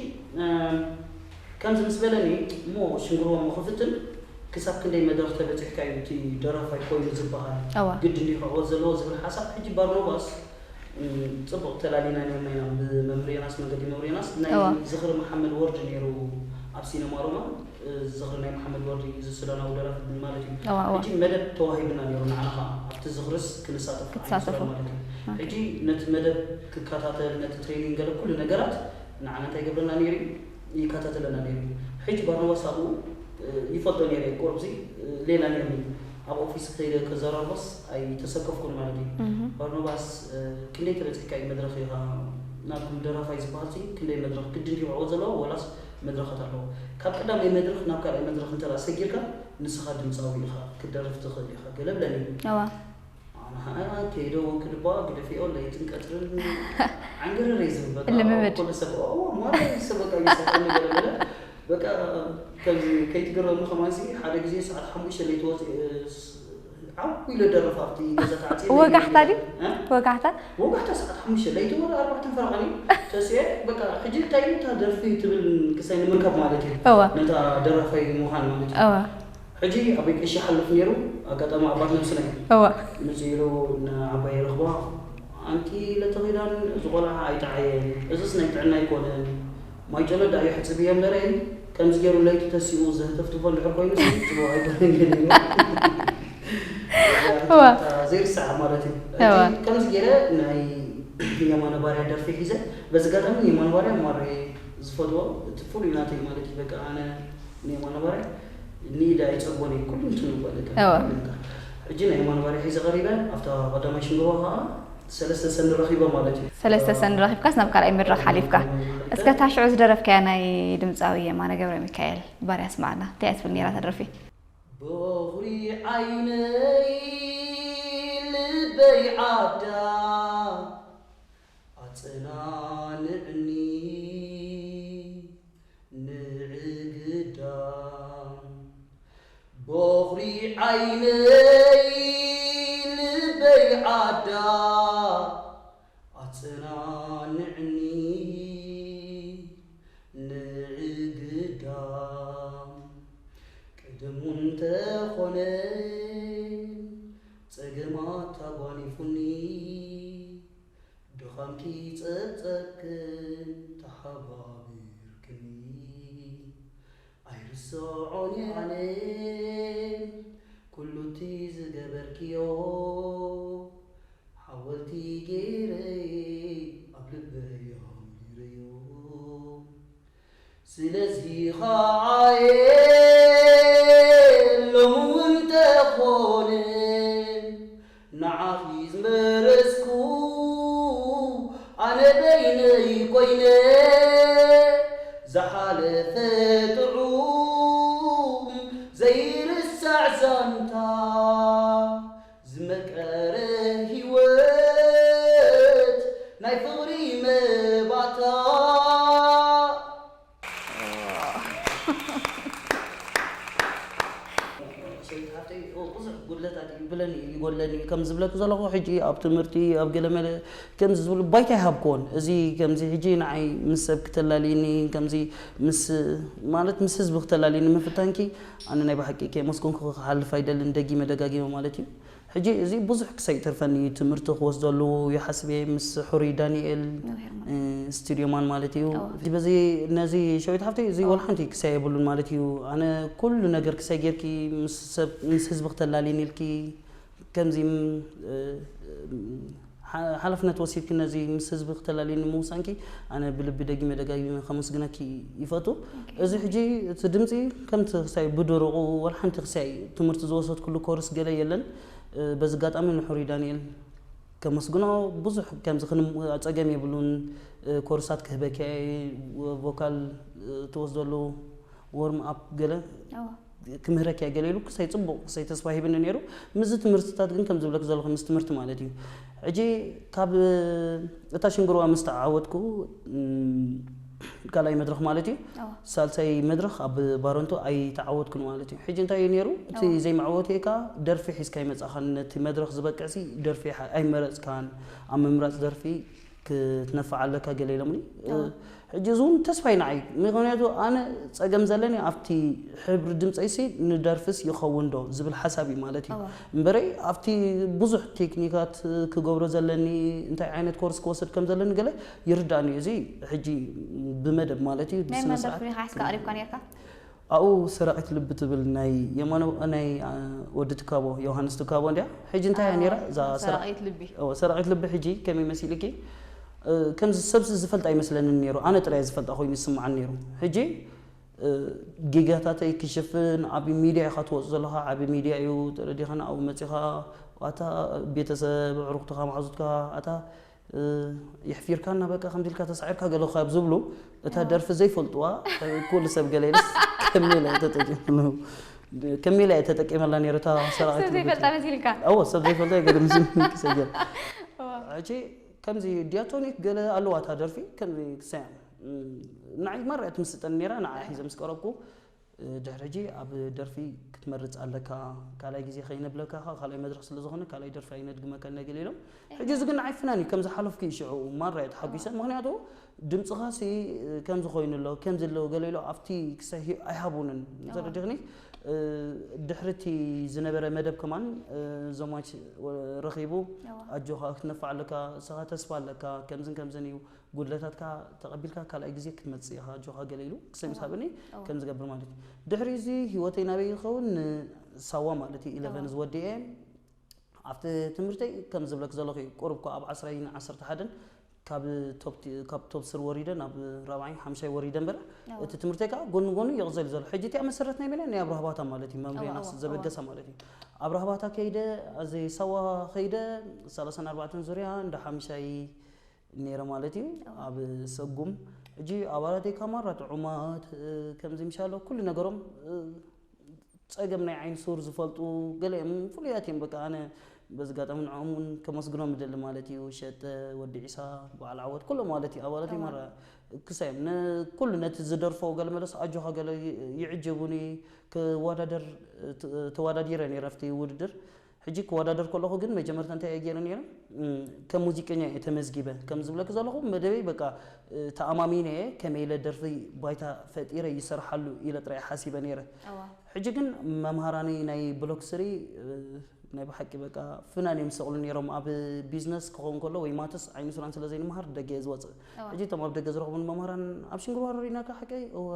ከምዚ ምስ በለኒ እሞ ሽንግርዋ እሞ ክፍትን ክሳብ ክንደይ መድረኽ ተበፂሕካ እዩ እቲ ደራፋይ ኮይኑ ዝበሃል እዋ ግዲ እንዲ ክዕወት ዘለዎ ዝብል ሓሳብ ሕጂ ባርኖባስ ፅቡቕ ተላሊና ነርና ኢና ብመምህር ዮናስ መንገዲ መምህር ዮናስ ናይ እዋ ዝኽሪ መሓመድ ወርዲ ነይሩ ኣብ ሲነማ ሮማ ዝኽሪ ናይ መሓመድ ወርዲ እዚ ሱዳናዊ ደራፊ ማለት እዩ እዋ እዋ ሕጂ መደብ ተዋሂብና ነይሩ ንዓና ኸዓ ኣብቲ ዝኽርስ ክንሳተፍ ክትሳተፉ። ማለት እዩ ሕጂ ነቲ መደብ ክከታተል ነቲ ትሬኒንግ ገለ ኩሉ ነገራት ንዓና እንታይ ይገብረና ነይሩ እዩ ይከታተለና ነይሩ እዩ ሕጂ ባርኖባስ ኣብኡ ይፈልጦ ነይረ ቁሩብ ዚ ሌላ ነይሩ ኣብ ኦፊስ ከይደ ከዘራርቦስ ኣይተሰከፍኩን ማለት እዩ ባርኖባስ ክንደይ ተበፂሕካ እዩ መድረኽ ኢኻ ናትኩም ደራፋይ ዝበሃል ሲ ክንደይ መድረኽ ግድን ድዩ ክዕወት ዘለዎ ወላስ መድረኻት ኣለዎ ካብ ቀዳማይ መድረኽ ናብ ካልኣይ መድረኽ እንተ ሰጊርካ ንስኻ ድምፃዊ ኢኻ ክደርፍ ትኽእል ኢኻ ገለ ብለኒ ከይደ እውን ክድባ ግደፊኦ ለይትን ቀትርን ዓንገረረ ዝብል በቃ ልምምድ ኩሉ ሰብ ማራ ሰብ በቃ ይሰጠኒ ገለ ገለ በቃ ከምዚ ከይትግረሙ ከማንሲ ሓደ ግዜ ሰዓት ሓሙሽተ ለይቲ ወፂ ዓው ኢለ ደረፍ ኣብቲ ገዛ ተዓፂ ወጋሕታ ድዩ? እ? ወጋሕታ? ወጋሕታ ሰዓት ሓሙሽተ ለይቲ ወደ ኣርባዕተን ፈረቓኒ ተስኤ በቃ ሕጂ እንታይ እታ ደርፊ ትብል ክሳይ ንምርካብ ማለት እዩ እዋ ነታ ደራፋይ ምዃን ማለት እዩ እዋ ሕጂ ኣበይ ቀሺ ሓልፍ ነይሩ ኣጋጣሚ ኣባት ነብስና እዩ እዋ ምፅእ ኢሉ ንዓባይ ረኽባ ኣንቲ ለተኺዳን እዚ ቆልዓ ኣይጠዓየን እዝስ ናይ ጥዕና ኣይኮነን ማይጨሎ ዳኣ ይሕፅብ እየ እምበረ ከምዚ ገይሩ ለይቲ ተሲኡ ዘህተፍትፎ እንድሕር ኮይኑ ፅቡቅ ኣይኮነን ገለ እዋ ዘይርሳዕ ማለት እዩ ከምዚ ገይረ ናይ የማነ ባርያ ደርፊ ሒዘ። በዚ ኣጋጣሚ የማነ ባርያ ማረ ዝፈትዎ እቲ ፍሉይ ናተይ ማለት እዩ። በቃ ኣነ ንየማነ ባርያ ንኢዳ ኣይጸግቦን እየ፣ ኩሉ እንትኑ በቃ። ሕጂ ናይ የማነ ባርያ ሒዘ ቀሪበ፣ ኣብታ ቀዳማይ ሽንግርዋ ከዓ ሰለስተ ሰኒ ረኺበ ማለት እዩ። ሰለስተ ሰኒ ረኺብካስ ናብ ካልኣይ መድረኽ ሓሊፍካ። እስከ እታ ሽዑ ዝደረፍካያ ናይ ድምፃዊ የማነ ገብረ ሚካኤል ባርያ ስማዕና፣ እንታይ እያ ትብል ነይራ እታ ደርፊ? በኹሪ ዓይነይ ልበይ ዓዳ ኣጸናንዕኒ ንዕግዳ። በኹሪ ዓይነይ ልበይ ዓዳ ኣጸናንዕኒ ንዕግዳ። ቅድሙ እንተኾነ ጸገማት ኣጓኒፉኒ ድኻምኪ ጸብጸብክን ተሓባቢርክኒ ኣይርስዖን ኣነ ኩሉ እቲ ዝገበርክዮ ሓወልቲ ገይረ ኣብ ልበይ ኣኑረዮ። ስለዚ ኸዓ እየ ሎሚ እውን ተኾነ ንዓኺ ዝመረጽኩ ኣነ በይነይ ኮይነ ዝሓለፈ ጥዑም ዘይርሳዕ ዛንታ ዝመቀረ ህይወት ናይ ፍቕሪ መባታ። ሰበይቲ ሃፍተይ፣ ኦ፣ ብዙሕ ጉድለታት እዩ ይብለኒ፣ ይጎድለኒ እዩ። ከም ዝብለኪ ዘለኹ ሕጂ ኣብ ትምህርቲ፣ ኣብ ገለ መለ፣ ከምዚ ዝብሉ ባይታ ይሃብክዎን። እዚ ከምዚ ሕጂ ንዓይ ምስ ሰብ ክተላልይኒ፣ ከምዚ ምስ፣ ማለት ምስ ህዝቢ ክተላልይኒ ምፍታንኪ፣ ኣነ ናይ ብሓቂ ከየመስገንኩ ክሓልፍ ኣይደልን፣ ደጊመ ደጋጊመ ማለት እዩ። ሕጂ እዚ ብዙሕ ክሳይ ይተርፈኒ እዩ፣ ትምህርቲ ክወስደሉ ይሓስብ እየ፣ ምስ ሕሩይ ዳንኤል፣ ነዊሕ እርማ። እ፣ ስቱድዮ ማን ማለት እዩ። እዋ። በዚ፣ ነዚ ሸዊት ሓፍተይ፣ እዚ እዋ። ወላ ሓንቲ ክሳይ የብሉን ማለት እዩ። ኣነ ኩሉ ነገር ክሳይ ጌርኪ፣ ምስ ሰብ፣ ምስ ህዝቢ ክተላልይኒ ኢልኪ፣ ከምዚ፣ ም፣ እ፣ ሓ-፣ ሓላፍነት ወሲድኪ ነዚ ምስ ህዝቢ ክተላልይኒ ምውሳንኪ፣ ኣነ ብልቢ ደጊመ ደጋጊመ ከመስግነኪ ይፈቱ። ኦኬ። እዚ ሕጂ እቲ ድምፂ ከምቲ ክሳይ ብደረቑ፣ ወላ ሓንቲ ክሳይ ትምህርቲ ዝወሰድኩሉ ኮርስ ገለ የለን። እ፣ በዚ ኣጋጣሚ ንሕሩይ ዳንኤል ከመስግኖ፣ ብዙሕ ከምዚ ክንም-፣ ጸገም የብሉን። እ፣ ኮርሳት ክህበኪ እየ፣ ቮካል፣ እ፣ ትወስደሉ ዎርም ኣፕ ገለ እዋ። ክምህረኪ እየ ገለ ኢሉ ክሳይ ጽቡቕ፣ ክሳይ ተስፋ ሂብኒ ነይሩ። ምስዚ ትምህርትታት ግን ከም ዝብለኪ ዘለኹ ምስ ትምህርቲ ማለት እዩ። ሕጂ ካብ፣ እ፣ እታ ሽንግርዋ ምስ ተዓወትኩ፣ እም፣ ካልኣይ መድረኽ ማለት እዩ። እዋ። ሳልሳይ መድረኽ ኣብ ባረንቱ ኣይተዓወትኩን ማለት እዩ። ሕጂ እንታይ እዩ ነይሩ? እቲ እዋ። ዘይመዕወተይ ከኣ ደርፊ ሒዝካ ይመጻኻን፣ ነቲ መድረኽ ዝበቅዕሲ ደርፊ ሓ-፣ ኣይመረጽካን፣ ኣብ ምምራጽ ደርፊ ክትነፍዕ ኣለካ ገለ ኢሎምኒ። እዋ። ሕጂ እዚ እውን ተስፋ እዩ ንዓይ። ምኽንያቱ ኣነ ጸገም ዘለኒ ኣብቲ ሕብሪ ድምጸይሲ ንደርፍስ ይኸውን ዶ ዝብል ሓሳብ እዩ ማለት እዩ። እዋ። እምበረይ ኣብቲ ብዙሕ ቴክኒካት ክገብሮ ዘለኒ፣ እንታይ ዓይነት ኮርስ ክወስድ ከም ዘለኒ ገለ ይርዳእኒ እዩ። እዚ ሕጂ ብመደብ ማለት እዩ፣ ናይ ብስነ መን ስርዓት። ደርፊ ኢኻ ሒዝካ ቀሪብካ ነይርካ? ኣብኡ ሰራቒት ልቢ ትብል ናይ የማነ፣ ናይ፣ አ፣ ወዲ ትካቦ፣ ዮሃንስ ትካቦ እንድያ። ሕጂ እንታይ እያ ነይራ? እዛ ሰራ-፣ ሰራቒት ልቢ። እዎ፣ ሰራቒት ልቢ ሕጂ ከመይ መሲልኪ? እ፣ ከምዚ ሰብሲ ዝፈልጥ ኣይመስለንን ነይሩ። ኣነ ጥራይ ዝፈልጣ ኮይኑ ይስምዓኒ ነይሩ። ሕጂ፣ እ፣ ጌጋታተይ ክሽፍን፣ ዓቢ ሚድያ ኢኻ ትወጽእ ዘለኻ፣ ዓቢ ሚድያ እዩ፣ ተረዲኻን ኣብኡ መጺኻ፣ ኣታ ቤተሰብ፣ ኣዕሩኽትኻ፣ መሓዙትካ፣ ኣታ እ፣ የሕፊርካና በቃ ከምዚ ኢልካ ተሳዒርካ ገለ ካብ ዝብሉ፣ እታ እዎ። ደርፊ ዘይፈልጥዋ፣ እ፣ ኩሉ ሰብ ገለ ኢለስ ከሜላ እየ ተጠቂመሉ። ከሜላ እየ ተጠቂመላ ነይረ እታ ሰራቒት ሰብ ዘይፈልጣ መሲልካ? እዎ፣ ሰብ ዘይፈልጣ እየ ገለ ምስል ክሰገር። እዎ። ሕጂ ከምዚ ዲያቶኒክ ገለ ኣለዋ እታ ደርፊ፣ ከምዚ ክሳይ፣ እም፣ ንዓይ ማራ እያ ትምስጠኒ ነይራ፣ ንዓ ሒዘ ምስ ቀረብኩ፣ ድሕሪ ሕጂ ኣብ ደርፊ ክትመርጽ ኣለካ፣ ካልኣይ ግዜ ከይነብለካ፣ ካልኣይ መድረኽ ስለ ዝኾነ ካልኣይ ደርፊ ኣይነድግመካን ኢና ገለ ኢሎም። ሕጂ እዚ ግን ንዓይ ፍናን እዩ፣ ከም ዝሓለፍኩ እዩ ሽዑ ማራ እየ ተሓጒሰ። እዋ። ምኽንያቱ ድምጽኻሲ ከምዚ ኮይኑ ኣሎ፣ ከምዚ ኣሎ ገለ ኢሎ ኣብቲ ክሳይ ሂ-፣ ኣይሃቡንን። እዋ። ተረዲኽኒ? እ፣ ድሕሪ እቲ ዝነበረ መደብ ከማን፣ እ፣ ዘማች ወ-፣ ረኺቡ፣ እዋ። ኣጆኻ ክትነፍዕ ኣለካ፣ ንስኻ ተስፋ ኣለካ፣ ከምዝን ከምዝን እዩ። ጉድለታትካ ተቐቢልካ ካልኣይ ግዜ ክትመጽእ ኢኻ ኣጆኻ ገለ ኢሉ ክሰም እዋ። ይስሃብኒ እዋ። ከም ዝገብር ማለት እዩ። ድሕሪ እዚ ህይወተይ ናበይ ይኸውን? ንሳዋ ማለት እዩ፣ ኢለቨን እዋ። ዝወድኤ። ኣብቲ ትምህርተይ ከም ዝብለክ ዘለኹ እዩ። ቁሩብ እኮ ኣብ ዓስራይን ዓሰርተ ሓደን ካብ ቶፕ ቲ-፣ ካብ ቶፕ ስር ወሪደ ናብ ራብዓይ ሓምሻይ ወሪደ እምበር፣ ኣዎ። እቲ ትምህርተይ ከዓ ጎኒ ጎኒ ይቕዘል ዘሎ። ሕጂ እቲኣ መሰረት ናይ መን እያ? ናይ ኣብርሃ ባታ ማለት እዩ። መምሬናስ ኣዎ፣ ኣዎ፣ ዘበገሳ ማለት እዩ። ኣብርሃ ባታ ከይደ፣ እዚ ሳዋ ከይደ፣ ሰላሳን ኣርባዕተን ዙርያ እንዳ ሓምሻይ ነይረ ማለት እዩ። ኣብ ሰጉም ሕጂ ኣባላተይ ካማራ ጥዑማት፣ እ፣ ከምዚ ምሻሎ ኩሉ ነገሮም፣ እ፣ ጸገም ናይ ዓይኒ ሱር ዝፈልጡ ገለ እዮም ፍሉያት እዮም። በቃ ኣነ በዚ ኣጋጣሚ ንዕኦም እውን ከመስግኖም እደሊ ማለት እዩ። ሸጠ፣ ወዲ ዒሳ፣ በዓል ዓወት ኩሎም ማለት እዩ ኣባላተይ ማራ ክሳዮም። ንኩሉ ነቲ ዝደርፎ ገለ መለስ ኣጆኻ ገለ ይ-፣ ይዕጅቡኒ። ክወዳደር፣ እ፣ ት-፣ ተወዳዲረ ነይረ ኣብቲ ውድድር። ሕጂ ክወዳደር ከለኹ ግን መጀመርታ እንታይ እየ ገይረ ነይረ? እም፣ ከም ሙዚቀኛ እየ ተመዝጊበ። ከም ዝብለኪ ዘለኹ መደበይ በቃ፣ እ፣ ተኣማሚነ እየ፣ ከመይ ኢለ ደርፊ ባይታ ፈጢረ ይሰርሓሉ ኢለ ጥራይ ሓሲበ ነይረ። እዋ። ሕጂ ግን መምሃራኒ ናይ ብሎክ ስሪ፣ እ፣ ናይ ብሓቂ በቃ ፍናን እዮም ዝሰቕሉ ነይሮም። ኣብ ቢዝነስ ክኸውን ከሎ ወይ ማትስ ዓይኒ ሱራን ስለ ዘይንመሃር ደገ እየ ዝወፅእ። እዋ። ሕጂ እቶም ኣብ ደገ ዝረኽቡን መምሃራን ኣብ ሽንግርዋሮ ርኢናካ ሓቀይ? እወ።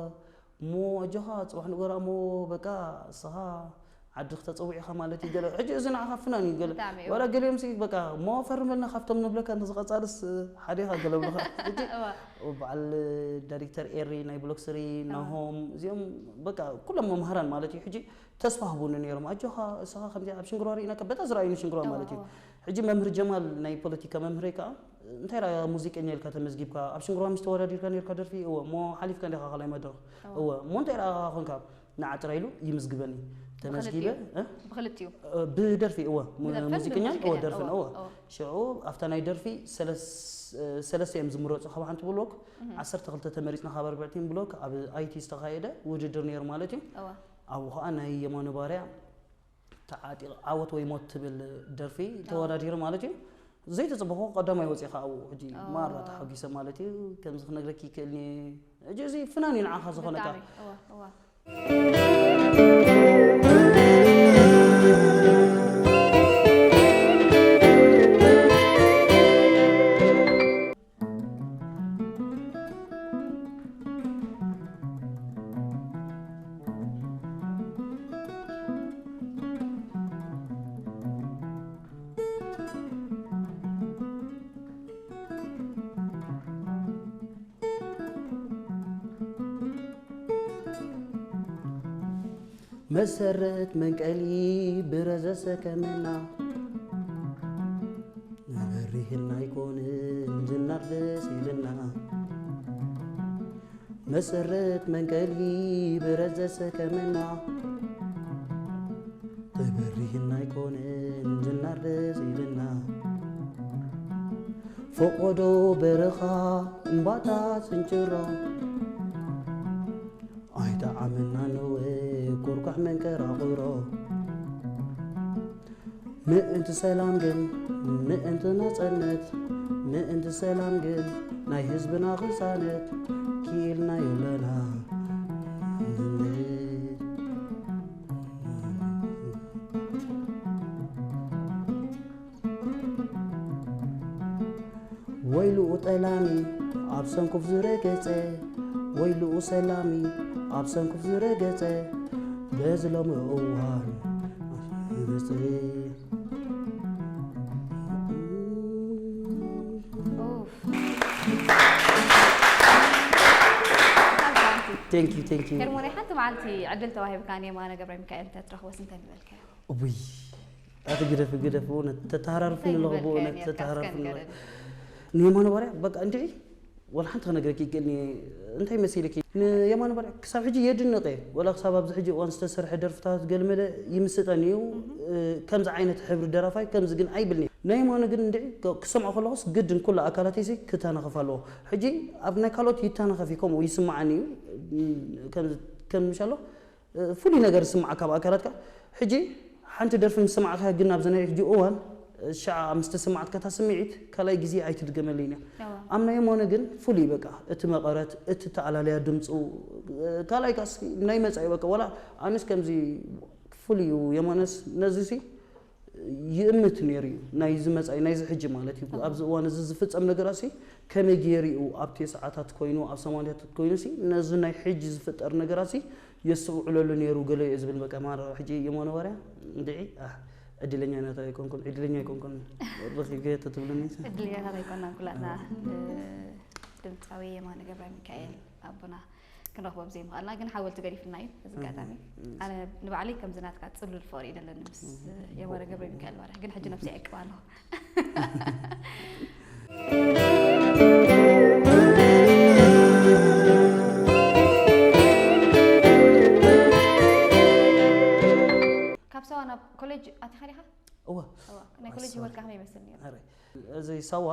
እሞ ኣጆኻ ጽባሕ ንጎራ እሞ በቃ እስኻ ዓዲ ክተጸውዕ ኢኻ ማለት እዩ ገለ። ሕጂ እዚ ንዓኻ ፍናን እዩ ገለ። ብጣዕሚ እዩ። ዋላ ገሊኦም ሲ በቃ እሞ ፈርመልና ካብቶም ንብለካ እንተ ዝቐጻልስ ሓደ ኢኻ ገለ ብለኻ። ሕጂ እዋ። በዓል ዳይሬክተር ኤሪ ናይ ብሎክ ስሪ፣ እዋ። ናሆም፣ እዚኦም በቃ ኩሎም መምሃራን ማለት እዩ። ሕጂ ተስፋ ህቡኒ ነይሮም። ኣጆኻ እስኻ ከምዚ ኣብ ሽንግርዋ ርኢናካ፣ በታ ዝረኣዩኒ ሽንግርዋ እዋ፣ ማለት እዩ። እዋ። ሕጂ መምህር ጀማል ናይ ፖለቲካ መምህረይ ከኣ፣ "እንታይ ደኣ ሙዚቀኛ ኢልካ ተመዝጊብካ? ኣብ ሽንግርዋ ምስ ተወዳዲርካ ነይርካ ደርፊ?" "እወ። እሞ ሓሊፍካ እንዲኻ ካልኣይ መድረኽ?" እዋ። "እወ። እሞ እንታይ ደኣ ኮንካ?" ንዓ ጥራይ ኢሉ ይምዝግበኒ። ተመዝጊበ፣ ብኽልቲኡ? እ? ብኽልቲኡ? እ፣ ብደርፊ፣ እወ። ሙ-፣ ብደርፍን ሙዚቀኛን፣ እወ፣ ብሙዚቀኛን፣ ደርፍን፣ እወ፣ እወ። እወ። ሽዑ ኣብታ ናይ ደርፊ ሰለስ-፣ እ፣ ሰለስተ እዮም ዝምረጹ ካብ ሓንቲ ብሎክ፣ እህ። ዓሰርተ ክልተ ተመሪጽና ካብ ኣርብዕቲን ብሎክ ኣብ ኣይቲ ዝተኻየደ ውድድር ነይሩ ማለት እዩ። እወ። ኣብኡ ኸኣ ናይ የማነ ባርያ ተዓጢቕ ዓወት ወይ ሞት ትብል ደርፊ እዋ። ተወዳዲሩ ማለት እዩ። ዘይተጸበኹ ቀዳማይ ወጺኣ ኣብኡ ሕጂ ኦ። ማራ ተሓጒሰ ማለት እዩ። ከምዚ ክነግረኪ ይክእልኒ። ሕጂ እዚ ፍናን እዩ ንዓኻ ዝኾነካ። ብጣዕሚ፣ እዋ፣ እዋ። መሰረት መንቀሊ ብረዘ ሰከመና፣ ንበሪህና ኣይኮንን ዝናር ደስ ኢልና። መሰረት መንቀሊ ብረዘ ሰከመና፣ ንበሪህና ኣይኮንን ዝናር ደስ ኢልና። ፈቆዶ በረኻ እምባታት ስንጭሮ፣ ኣይጠዓመና ነወ ኩርኳሕ መንቀራቕሮ። ምእንቲ ሰላም ግን፣ ምእንቲ ናጽነት፣ ምእንቲ ሰላም ግን፣ ናይ ህዝብና ቅሳነት፣ ክኢልናዮ ኣለና። ወይልኡ ጠላሚ ኣብ ሰንኩፍ ዝረገጸ፣ ወይልኡ ሰላሚ ኣብ ሰንኩፍ ዝረገጸ፣ በዚ ሎሚ እዋን ይመጽእ። ኡፍ። Thank you, thank you። ሄርሞናይ፣ ሓንቲ መዓልቲ ዕድል ተዋሂብካ ንየማነ ገብረ ሚካኤል እንተትረኽቦስ እንታይ ምበልካዮ? እውይ፣ ኣቲ ግደፍ፣ ግደፍ፣ ብእውነት ተተሃራርፍኒ እንታይ ኣለኹ፣ ምበልካዮ ብእውነት ነርካ? እስከ ተተሃራርፍኒ ኣለኹ። ንገረኒ። ንየማነ ባርያ በቃ እንድዒ፣ ወላ ሓንቲ ክነግረኪ ይክእልኒ፣ እንታይ መሲልኪ? ንየማነ ባርያ ክሳብ ሕጂ የድንቕ እየ፣ ወላ ክሳብ ኣብዚ ሕጂ እዋን ዝተሰርሐ ደርፍታት ገለመለ ይምስጠኒ እዩ። እህ። እ፣ ከምዚ ዓይነት ሕብሪ ደራፋይ ከምዚ ግን ኣይብልኒ። ናይ የማነ ግን እንድዒ፣ ክ-፣ ክሰምዖ ከለኹስ ግድን ኩሉ ኣካላተይሲ ክተናኸፍ ኣለዎ። ሕጂ ኣብ ናይ ካልኦት ይተናኸፍ እዩ፣ ከምኡ ይስምዓኒ እዩ። እ፣ ከምዚ፣ ከም ምሻሎ፣ እ፣ ፍሉይ ነገር ዝስምዓካ ኣብ ኣካላትካ። ሕጂ ሓንቲ ደርፊ ምስ ሰማዕካያ ግን ኣብዚ ናይ ሕጂ እዋን፣ እ፣ ሻዓ ምስ ተሰማዕትካ እታ ስምዒት ካልኣይ ግዜ ኣይትድገመለይን እያ። እዋ። ኣብ ናይ የማነ ግን ፍሉይ በቃ፣ እቲ መቐረት፣ እቲ ተኣላለያ ድምፁ፣ እ፣ ካልኣይ ካስ ናይ መጻኢ በቃ፣ ዋላ ኣነስ ከምዚ ፍሉይ እዩ የማነስ ነዚ ሲ ይእምት ነይሩ እዩ። ናይዚ መጻኢ፣ ናይዚ ሕጂ ማለት እዩ። እዋ። ኣብዚ እዋን እዚ ዝፍጸም ነገራት ሲ ከመይ ገይሩ እዩ ኣብ ተስዓታት ኮይኑ፣ ኣብ ሰማንያታት ኮይኑ ሲ ነዚ ናይ ሕጂ ዝፍጠር ነገራት ሲ የስተውዕለሉ ነይሩ ገለ እየ ዝብል። በቃ ማራ ሕጂ የማነ ባርያ እንድዒ፣ ኣህ፣ ዕድለኛ ናታ ኣይኮንኩን፣ ዕድለኛ ኣይኮንኩን። ረኺብከ ተትብለኒ። ዕድለኛታት ኣይኮናን ኩላትና። ድምፃዊ የማነ ገብረ ሚካኤል ኣቦና ክንረኽቦ ብዘይምኽኣልና ግን ሓወልቲ ገዲፍና እዩ። እዚ ኣጋጣሚ ኣነ ንባዕለይ ከምዚ ናትካ ፅሉል ፍቕሪ እዩ ዘለኒ ምስ የማነ ገብረ ሚካኤል ባርሕ፣ ግን ሕጂ ነብሰይ ይዕቅብ ኣለኹ። ካብ ሳዋ ናብ ኮሌጅ ኣቲኻ ዲኻ? እወ። እዋ፣ ናይ ኮሌጅ ህይወትካ ከመይ ይመስል ነይሩ? ኣረ፣ እዚ ሳዋ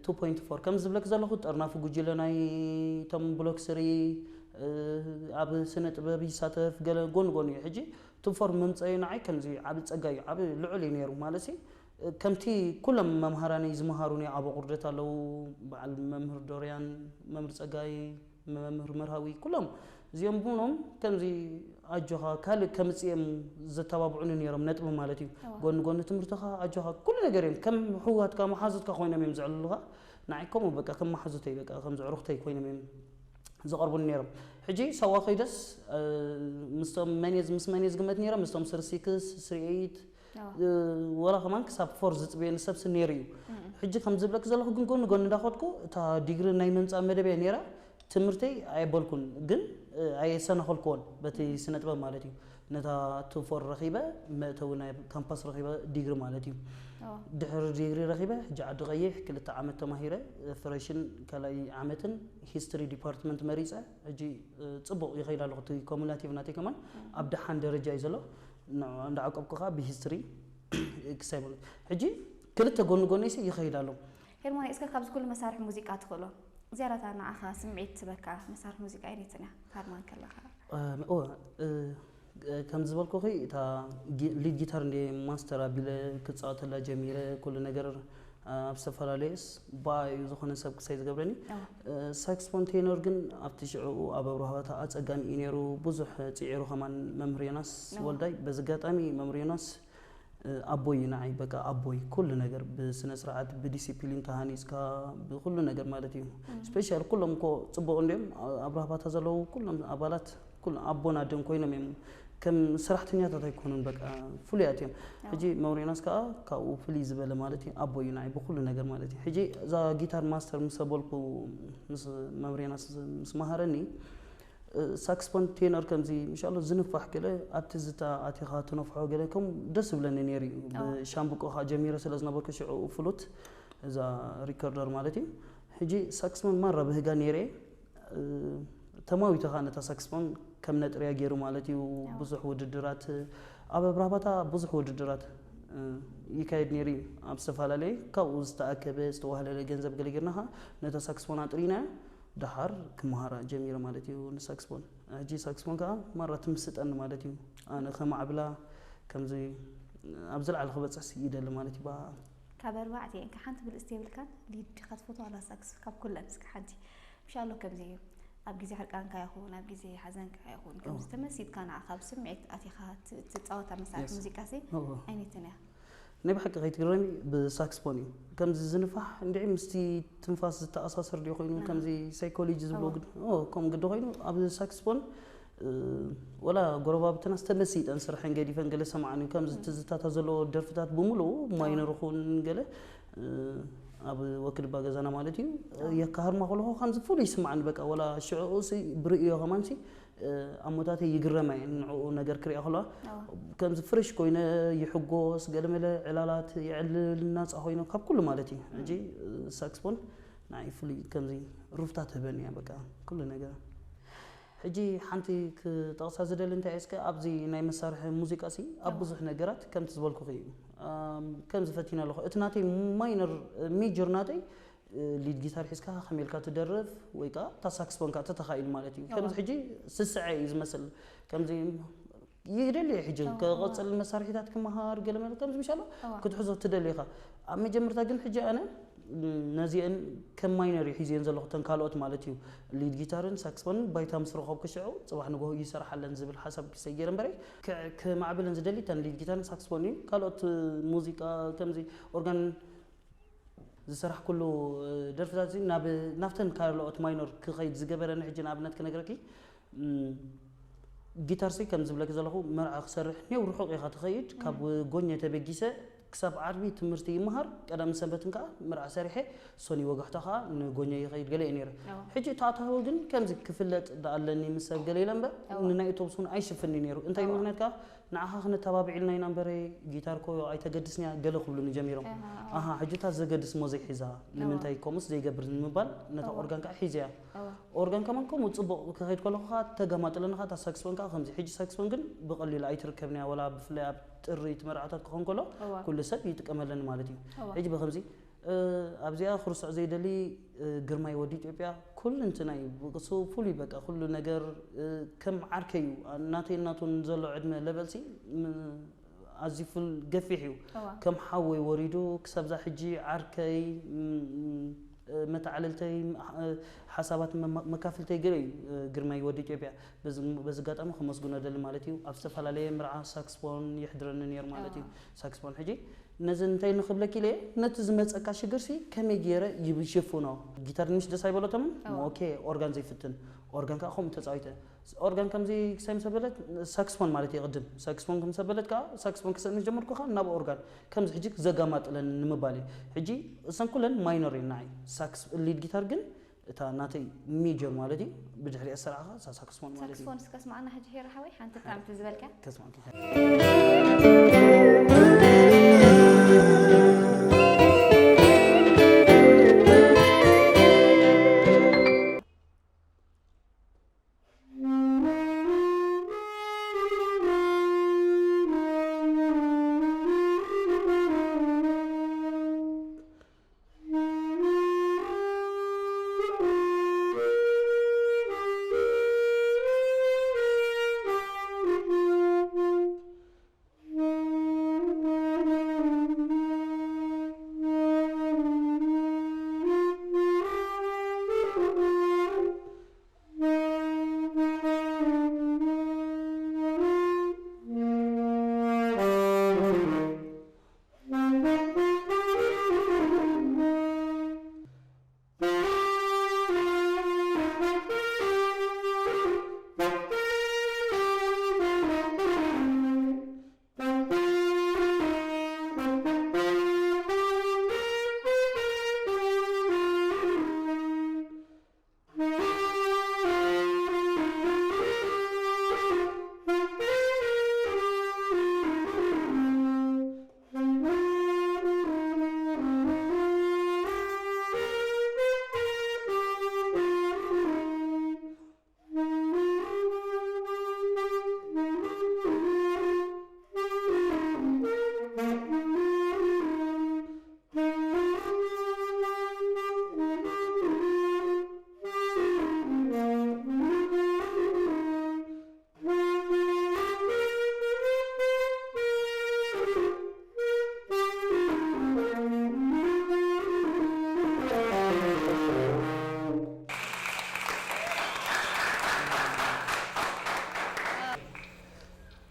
ቱ ፖይንት ፎር ከም ዝብለክ ዘለኹ ጠርናፊ ጉጅለ ናይ ቶም ብሎክ ስሪ፣ ኣብ ስነ ጥበብ ይሳተፍ፣ ገለ ጎን ጎን እዩ። ሕጂ ቱ ፎር ምምፀዩ ንዓይ ከምዚ ዓብ ፀጋ እዩ፣ ዓብ ልዑል እዩ ነይሩ ማለት ሲ። ከምቲ ኩሎም መምሃራኒ ዝመሃሩኒ ኣብ ኣቑርደት ኣለዉ፣ በዓል መምህር ዶርያን፣ መምህር ፀጋይ፣ መምህር መርሃዊ፣ ኩሎም እዚኦም ብኖም ከምዚ ኣጆኻ ካልእ ከምፅእም ዘተባብዑኒ ነይሮም፣ ነጥቢ ማለት እዩ። እዋ። ጎኒ ጎኒ ትምህርትኻ ኣጆኻ ኩሉ ነገር እዮም ከም ሕዋትካ መሓዙትካ ኮይኖም እዮም ዘዕልሉኻ። ንዓይ ከምኡ በቃ ከም መሓዙተይ በቃ ከም ዘዕሩኽተይ ኮይኖም እዮም ዝቐርቡኒ ነይሮም። ሕጂ ሳዋ ከይደስ ምስቶም መን እየ ምስ መን እየ ዝግመት ነይረ ምስቶም ስሪ ሲክስ ስሪ ኤይት እዋ። ወላ ከማን ክሳብ ፎር ዝፅበየኒ ሰብሲ ነይሩ እዩ። ሕጂ ከም ዝብለክ ዘለኹ ግን ጎኒ ጎኒ እንዳኸድኩ እታ ዲግሪ ናይ ምምፃእ መደብ እያ ነይራ። ትምህርተይ ኣየበልኩን ግን ኣየሰናኸልኩዎን በቲ ስነ ጥበብ ማለት እዩ። ነታ ቱ ፎር ረኺበ መእተዊ ናይ ካምፓስ ረኺበ ዲግሪ ማለት እዩ። እዋ። ድሕሪ ዲግሪ ረኺበ ሕጂ ዓዲ ቀይሕ ክልተ ዓመት ተማሂረ ፍሬሽን ካልኣይ ዓመትን ሂስትሪ ዲፓርትመንት መሪፀ። ሕጂ ፅቡቕ ይኸይድ ኣለኹ እቲ ኮሙላቲቭ ናተይ ከማን ኣብ ደሓን ደረጃ እዩ ዘሎ። ንዑ እንዳዓቀብኩ ከዓ ብሂስትሪ ክሳይ በሉ ሕጂ ክልተ ጎኒ ጎኒ ሲ ይኸይድ ኣሎ። ሄርሞን፣ እስከ ካብዚ ኩሉ መሳርሒ ሙዚቃ ትኽእሎ ዝያዳታ ንዓኻ ስምዒት ትበካ መሳርሒ ሙዚቃ ኣይነትን እያ? ሃርማን ከለኻ። እም፣ እወ፣ እ፣ ከም ዝበልኩኺ እታ ጊ- ሊድ ጊታር እንደ ማስተር ኣቢለ ክፃወተላ ጀሚረ ኩሉ ነገር ኣብ ዝተፈላለየስ ብኣ እዩ ዝኾነ ሰብ ክሳይ ዝገብረኒ። እዋ። እ፣ ሳክስፎን ቴኖር ግን ኣብቲ ሽዕኡ ኣብ ኣብርሃባታ ኣፀጋሚ እዩ ነይሩ። ብዙሕ ፅዒሩ ከማን መምህር ዮናስ እዋ። ወልዳይ። በዚ ኣጋጣሚ መምህር ዮናስ ኣቦይ ንዓይ በቃ ኣቦይ ኩሉ ነገር ብስነ ስርዓት ብዲሲፕሊን ተሃኒፅካ ብኩሉ ነገር ማለት እዩ። ስፔሻል ኩሎም እኮ ፅቡቅ እንዲዮም ኣብርሃባታ ዘለዉ ኩሎም ኣባላት ኩሎም ኣቦን ኣደን ኮይኖም እዮም። ከም ሰራሕተኛታት ኣይኮኑን በቃ ፍሉያት እዮም። ሕጂ መምሬናስ ከዓ ካብኡ ፍልይ ዝበለ ማለት እዩ ኣቦይ እዩ ንዓይ ብኩሉ ነገር ማለት እዩ። ሕጂ እዛ ጊታር ማስተር ምስ ኣበልኩ ምስ መምሬናስ ምስ መሃረኒ ሳክስፎን ቴነር ከምዚ ምሻሎ ዝንፋሕ ገለ ኣብ ትዝታ ኣቲኻ ትነፍሖ ገለ ከም ደስ ዝብለኒ ነይሩ እዩ። ብሻምብቆ ከዓ ጀሚረ ስለ ዝነበርኩ ሽዑ ፍሉት እዛ ሪከርደር ማለት እዩ። ሕጂ ሳክስፎን ማራ ብህጋ ነይረ ተማዊተ ከዓ ነታ ሳክስፎን ከም ነጥርያ ገይሩ ማለት እዩ። ብዙሕ ውድድራት ኣብ ኣብራባታ ብዙሕ ውድድራት ይካየድ ነይሩ እዩ። ኣብ ዝተፈላለየ ካብኡ ዝተኣከበ ዝተዋህለለ ገንዘብ ገለ ጌርና ከዓ ነታ ሳክስፎን ኣጥሪና ደሓር ክመሃራ ጀሚረ ማለት እዩ ንሳክስፎን። ሕጂ ሳክስፎን ከዓ ማራ ትምስጠኒ ማለት እዩ። ኣነ ከማዕብላ ከምዚ ኣብ ዝለዓለ ክበፅሕስ ይደሊ ማለት እዩ። ብኣ ካብ ኣርባዕተ እየን ሓንቲ ብልፅቲ የብልካን ሊድ ዲኻ ትፈትዋ ዋላ ሳክስ ካብ ኩለን እስከ ሓንቲ ምሻሎ ከምዚ እዩ ኣብ ግዜ ሕርቃንካ ይኹን ኣብ ግዜ ሓዘንካ ይኹን ከምዚ ተመሲጥካ ንዓኻ ብስምዒት ኣቲኻ ትፃወታ መሳርሒ ሙዚቃ ሲ ኣይነትን እያ? ናይ ብሓቂ ከይትግረሚ ብሳክስፎን እዩ ከምዚ ዝንፋሕ እንድዒ ምስቲ ትንፋስ ዝተኣሳሰር ድዩ ኮይኑ ከምዚ ሳይኮሎጂ ዝብሎ ከምኡ ግዲ ኮይኑ ኣብ ሳክስፎን ወላ ጎረባብትና ዝተመሲጠን ስርሐን ገዲፈን ገለ ሰማዕን እዩ ከምዚ ትዝታታ ዘለዎ ደርፍታት ብምሉኡ ማይነር ኹን ገለ ኣብ ወክድባ ገዛና ማለት እዩ የካህርማ ከለኹ ከምዚ ፍሉይ ይስማዕኒ በቃ ወላ ሽዕኡ ብርእዮ ከማንሲ ኣሞታተይ ይግረማ እየን ንዕኡ ነገር ክሪኣ ከለዋ ከምዚ ፍሬሽ ኮይነ ይሕጎስ ገለመለ ዕላላት የዕልል ናፃ ኮይነ ካብ ኩሉ ማለት እዩ። ሕጂ ሳክስፎን ንዓይ ፍሉይ ከምዚ ሩፍታ ትህበኒ እያ በቃ ኩሉ ነገር። ሕጂ ሓንቲ ክጠቕሳ ዝደሊ እንታይ እስከ ኣብዚ ናይ መሳርሒ ሙዚቃ ሲ ኣብ ብዙሕ ነገራት ከምቲ ዝበልኩኺ እዩ ከምዚ ፈቲነ ኣለኹ እቲ ናተይ ማይነር ሜጀር ናተይ ሊድ ጊታር ሒዝካ ከመይ ኢልካ ትደርፍ ወይ ከዓ እታ ሳክስፎን ከዓ ተተኻኢሉ ማለት እዩ። ከምዚ ሕጂ ስስዐ እዩ ዝመስል ከምዚ ይደሊ እየ ሕጂ ክቐፅል መሳርሒታት ክመሃር ገለ መለ ከምዚ ምሻሎ ክትሕዞ ትደሊ ኢኻ። ኣብ መጀመርታ ግን ሕጂ ኣነ ነዚአን ከም ማይነር እዩ ሒዝየን ዘለኹ ተን ካልኦት ማለት እዩ። ሊድ ጊታርን ሳክስፎንን ባይታ ምስ ረኸብኩ ሽዑ ፅባሕ ንግሆ ይሰርሓለን ዝብል ሓሳብ ክሰይር እምበረይ ከማዕብለን ዝደሊ ተን ሊድ ጊታርን ሳክስፎን እዩ። ካልኦት ሙዚቃ ከምዚ ኦርጋን ዝሰራሕኩሉ ደርፍታት እዚ ናብ ናብተን ካልኦት ማይኖር ክኸይድ ዝገበረኒ ሕጂ ንኣብነት ክነግረኪ ጊታርሲ ከም ዝብለኪ ዘለኹ መርዓ ክሰርሕ ኔው ርሑቕ ኢኻ ትኸይድ። ካብ ጎኘ ተበጊሰ ክሳብ ዓርቢ ትምህርቲ ይመሃር፣ ቀዳምን ሰንበትን ከኣ መርዓ ሰሪሐ፣ ሶኒ ወጋሕታ ከኣ ንጎኘ ይኸይድ ገለ እዩ ነይሩ። ሕጂ እቲ ኣታዊ ግን ከምዚ ክፍለጥ ደኣ ኣለኒ ምስ ሰብ ገለ ኢለ እምበር፣ ንናይ ኣውቶቡስ እውን ኣይሽፍን እዩ ነይሩ። እንታይ ምኽንያት ከኣ ንዓኻ ክነተባብዕ ኢልና ኢና እምበር፣ ጊታር እኮ ኣይተገድስንያ ገለ ክብሉኒ ጀሚሮም። ኣሃ፣ ሕጂ እታ ዘገድስ እሞ ዘይሒዛ፣ ንምንታይ ከምኡስ ዘይገብር ንምባል ነታ ኦርጋን ከኣ ሒዘያ። ኦርጋን ከማን ከምኡ ጽቡቕ ክኸይድ ከለኹ ከኣ ተገማጥለኒ ከኣ፣ እታ ሳክስፎን ከኣ ከምዚ። ሕጂ ሳክስፎን ግን ብቐሊሉ ኣይትርከብን እያ፣ ወላ ብፍላይ ኣብ ጥሪ እቲ መርዓታት ክኾን ከሎ ኩሉ ሰብ ይጥቀመለን ማለት እዩ። ሕጂ ብኸምዚ፣ እ፣ ኣብዚኣ ክርስዖ ዘይደሊ፣ እ፣ ግርማይ ወዲ ኢትዮጵያ ኩሉ እንትናይ ብቅሱ ፍሉይ በቃ ኩሉ ነገር፣ እ፣ ከም ዓርከይ እዩ። ናተይ ናቱን ዘሎ ዕድመ ለበልሲ ም-፣ ኣዝዩ ፍል-፣ ገፊሕ እዩ። ከም ሓወይ ወሪዱ ክሳብዛ ሕጂ ዓርከይ፣ ም-፣ ም-፣ እ፣ መተዓለልተይ፣ ም-፣ እ፣ ሓሳባት መማ-፣ መካፍልተይ ገለ እዩ፣ እ፣ ግርማይ ወዲ ኢትዮጵያ። በዚ፣ በዚ ኣጋጣሚ ከመስግኖ ደሊ ማለት እዩ። ኣብ ዝተፈላለየ መርዓ ሳክስፎን ይሕድረኒ ነይሩ ማለት እዩ። ሳክስፎን ሕጂ ነዚ እንታይ ንኽብለኪ ኢለ እየ፣ ነቲ ዝመጸካ ሽግርሲ ከመይ ገይረ ይሽፍኖ? ጊታር ትንሽ ደስ ኣይበለቶምን? ኦኬ፣ ኦርጋን ዘይፍትን። ኦርጋን ከኣ ከምኡ ተጻዊተ። ኦርጋን ከምዚ ክሳይ ምስ ኣበለት፣ ሳክስፎን ማለት እዩ ቅድም። ሳክስፎን ከም ምስ ኣበለት ከኣ፣ ሳክስፎን ክስእን ምስ ጀመርኩ ከኣ ናብ ኦርጋን። ከምዚ ሕጂ ዘጋማጥለን ንምባል እዩ። ሕጂ እሰን ኩለን ማይኖር እየን ንዓይ። ሳክስ-፣ ሊድ ጊታር ግን እታ ናተይ ሜጀር ማለት እዩ። ብድሕሪኣ ዝሰርዓኻ እሳ ሳክስፎን ማለት እዩ። ሳክስፎን እስከ ስማዕና ሕጂ ሄራ ሓወይ፣ ሓንቲ እታ ምት ዝበልካ። ከስማዕኪ።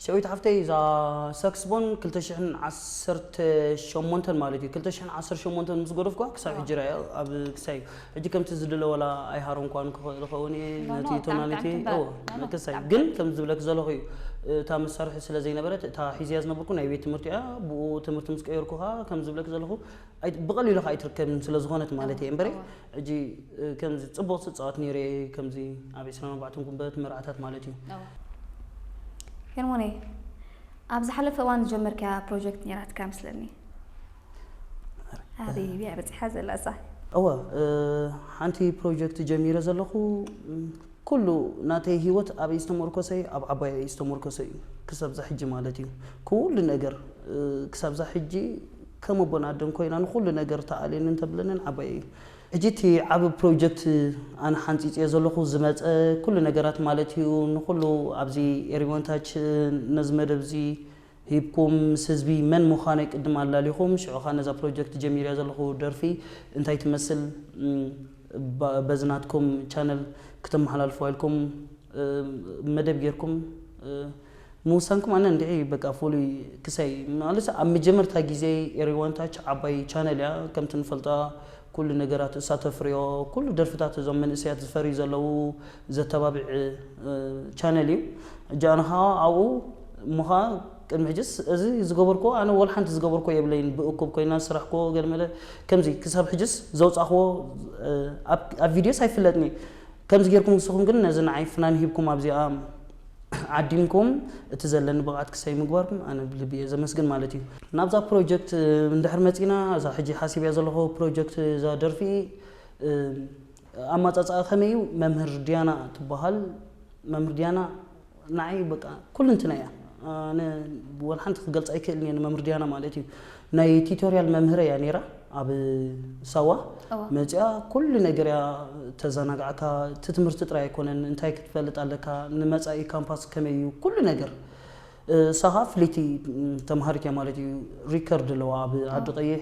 ሸዊት ሓፍተይ፣ እዛ ሳክስፎን ክልተ ሽሕን ዓሰርተ ሸሞንተን ማለት እዩ። ክልተ ሽሕን ዓሰርተ ሸሞንተን ምስ ገደፍኳ ክሳብ ሕጂ ርኣዮ ኣብ ክሳይ እዩ። ሕጂ ከምቲ ዝድለ ወላ ኣይሃረምኳን ክኽእል ይኸውን እየ። ኖ፣ ኖ፣ ነቲ ብጣዕሚ፣ ቶናሊቲ፣ ብጣዕሚ ትንበር። እዎ፣ ኖ፣ ኖ፣ ክሳይ ብጣዕሚ ግን ትንበር። ከም ዝብለክ ዘለኹ እዩ። እታ መሳርሒ ስለ ዘይነበረት፣ እታ ሒዝያ ዝነበርኩ ናይ ቤት ትምህርቲ እያ። ብኡ ትምህርቲ ምስ ቀየርኩ ኸኣ ከም ዝብለክ ዘለኹ ኣይ-፣ ብቐሊሉ ኸኣ ኣይትርከብን ስለ ዝኾነት ማለት እየ እምበረ፣ እዎ። ሕጂ፣ እ፣ ከምዚ ጽቡቕ ዝጻወት ነይረ እየ፣ ከምዚ ኣብ ዕስራን ኣርባዕተን ጉንበት መርዓታት ማለት እዩ። እዎ። ሄርሞነይ፣ ኣብ ዝሓለፈ እዋን ዝጀመርካያ ፕሮጀክት ነይራትካ መስለኒ። ኣበይ እያ በጺሓ ዘላ እሳ? እወ፣ እ፣ ሓንቲ ፕሮጀክት ጀሚረ ዘለኹ፣ ም፣ ኩሉ ናተይ ህይወት ኣበይ ዝተመርኮሰ እዩ? ኣብ ዓባይ ዝተመርኮሰ እዩ። ክሳብ ዛ ሕጂ ማለት እዩ። ኩሉ ነገር፣ እ፣ ክሳብ ዛ ሕጂ ከም ኣቦን ኣደን ኮይና ንኹሉ ነገር ተኣልየኒ እንተብለንን ዓባይ እዩ። ሕጂ እቲ ዓቢ ፕሮጀክት ኣነ ሓንጺጸዮ ዘለኹ ዝመጸ ኩሉ ነገራት ማለት እዩ። ንኹሉ ኣብዚ ኤሪሞንታች ነዚ መደብ እዚ ሂብኩም ምስ ህዝቢ መን ምዃነይ ቅድም ኣላሊኹም፣ ሽዑ ኸኣ ነዛ ፕሮጀክት ጀሚርያ ዘለኹ ደርፊ እንታይ ትመስል፣ እም፣ ባ-፣ በዚ ናትኩም ቻነል ክተመሓላልፍዋ ኢልኩም፣ እም፣ መደብ ጌርኩም፣ እ፣ ምውሳንኩም ኣነ እንድዒ በቃ ፍሉይ ክሳይ፣ ማለት ኣብ መጀመርታ ግዜ ኤሪዋን ታች ዓባይ ቻነል እያ፣ ከምቲ ንፈልጣ ኩሉ ነገራት እሳ ተፍርዮ፣ ኩሉ ደርፍታት እዞም መንእሰያት ዝፈርዩ ዘለዉ ዘተባብዕ ቻነል እዩ። እጃ ኣነ ኸዓ ኣብኡ እሞ ኸዓ ቅድሚ ሕጅስ እዚ ዝገበርኩዎ ኣነ ወላ ሓንቲ ዝገበርኩዎ የብለይን። ብእኩብ ኮይና ዝስራሕኩዎ ገለመለ ከምዚ ክሳብ ሕጅስ ዘውፃእኩዎ ኣብ ቪድዮስ ኣይፍለጥኒ። ከምዚ ጌርኩም ንስኹም ግን ነዚ ንዓይ ፍናን ሂብኩም ኣብዚኣ ዓዲምኩም እቲ ዘለኒ ብቕዓት ክሳይ ምግባርኩም ኣነ ብልቢ እየ ዘመስግን ማለት እዩ። ናብዛ ፕሮጀክት እንድሕር መፂና እዛ ሕጂ ሓሲብያ ዘለኹ ፕሮጀክት እዛ ደርፊ ኣማፃፅኣ ከመይ እዩ? መምህር ዲያና ትበሃል። መምህር ዲያና ንዓይ በቃ ኩልንትና እያ። ኣነ ወላ ሓንቲ ክገልፃ ኣይክእልን እየ ንመምህር ዲያና ማለት እዩ። ናይ ቲቶርያል መምህረ እያ ነይራ ኣብ ሳዋ። መፂኣ ኩሉ ነገር እያ ተዘናግዓካ። እቲ ትምህርቲ ጥራይ ኣይኮነን፣ እንታይ ክትፈልጥ ኣለካ፣ ንመፃኢ ካምፓስ ከመይ እዩ፣ ኩሉ ነገር። እሳ ኸዓ ፍልይቲ ተምሃሪት እያ ማለት እዩ። ሪከርድ ኣለዋ ኣብ ዓዲ ቀይሕ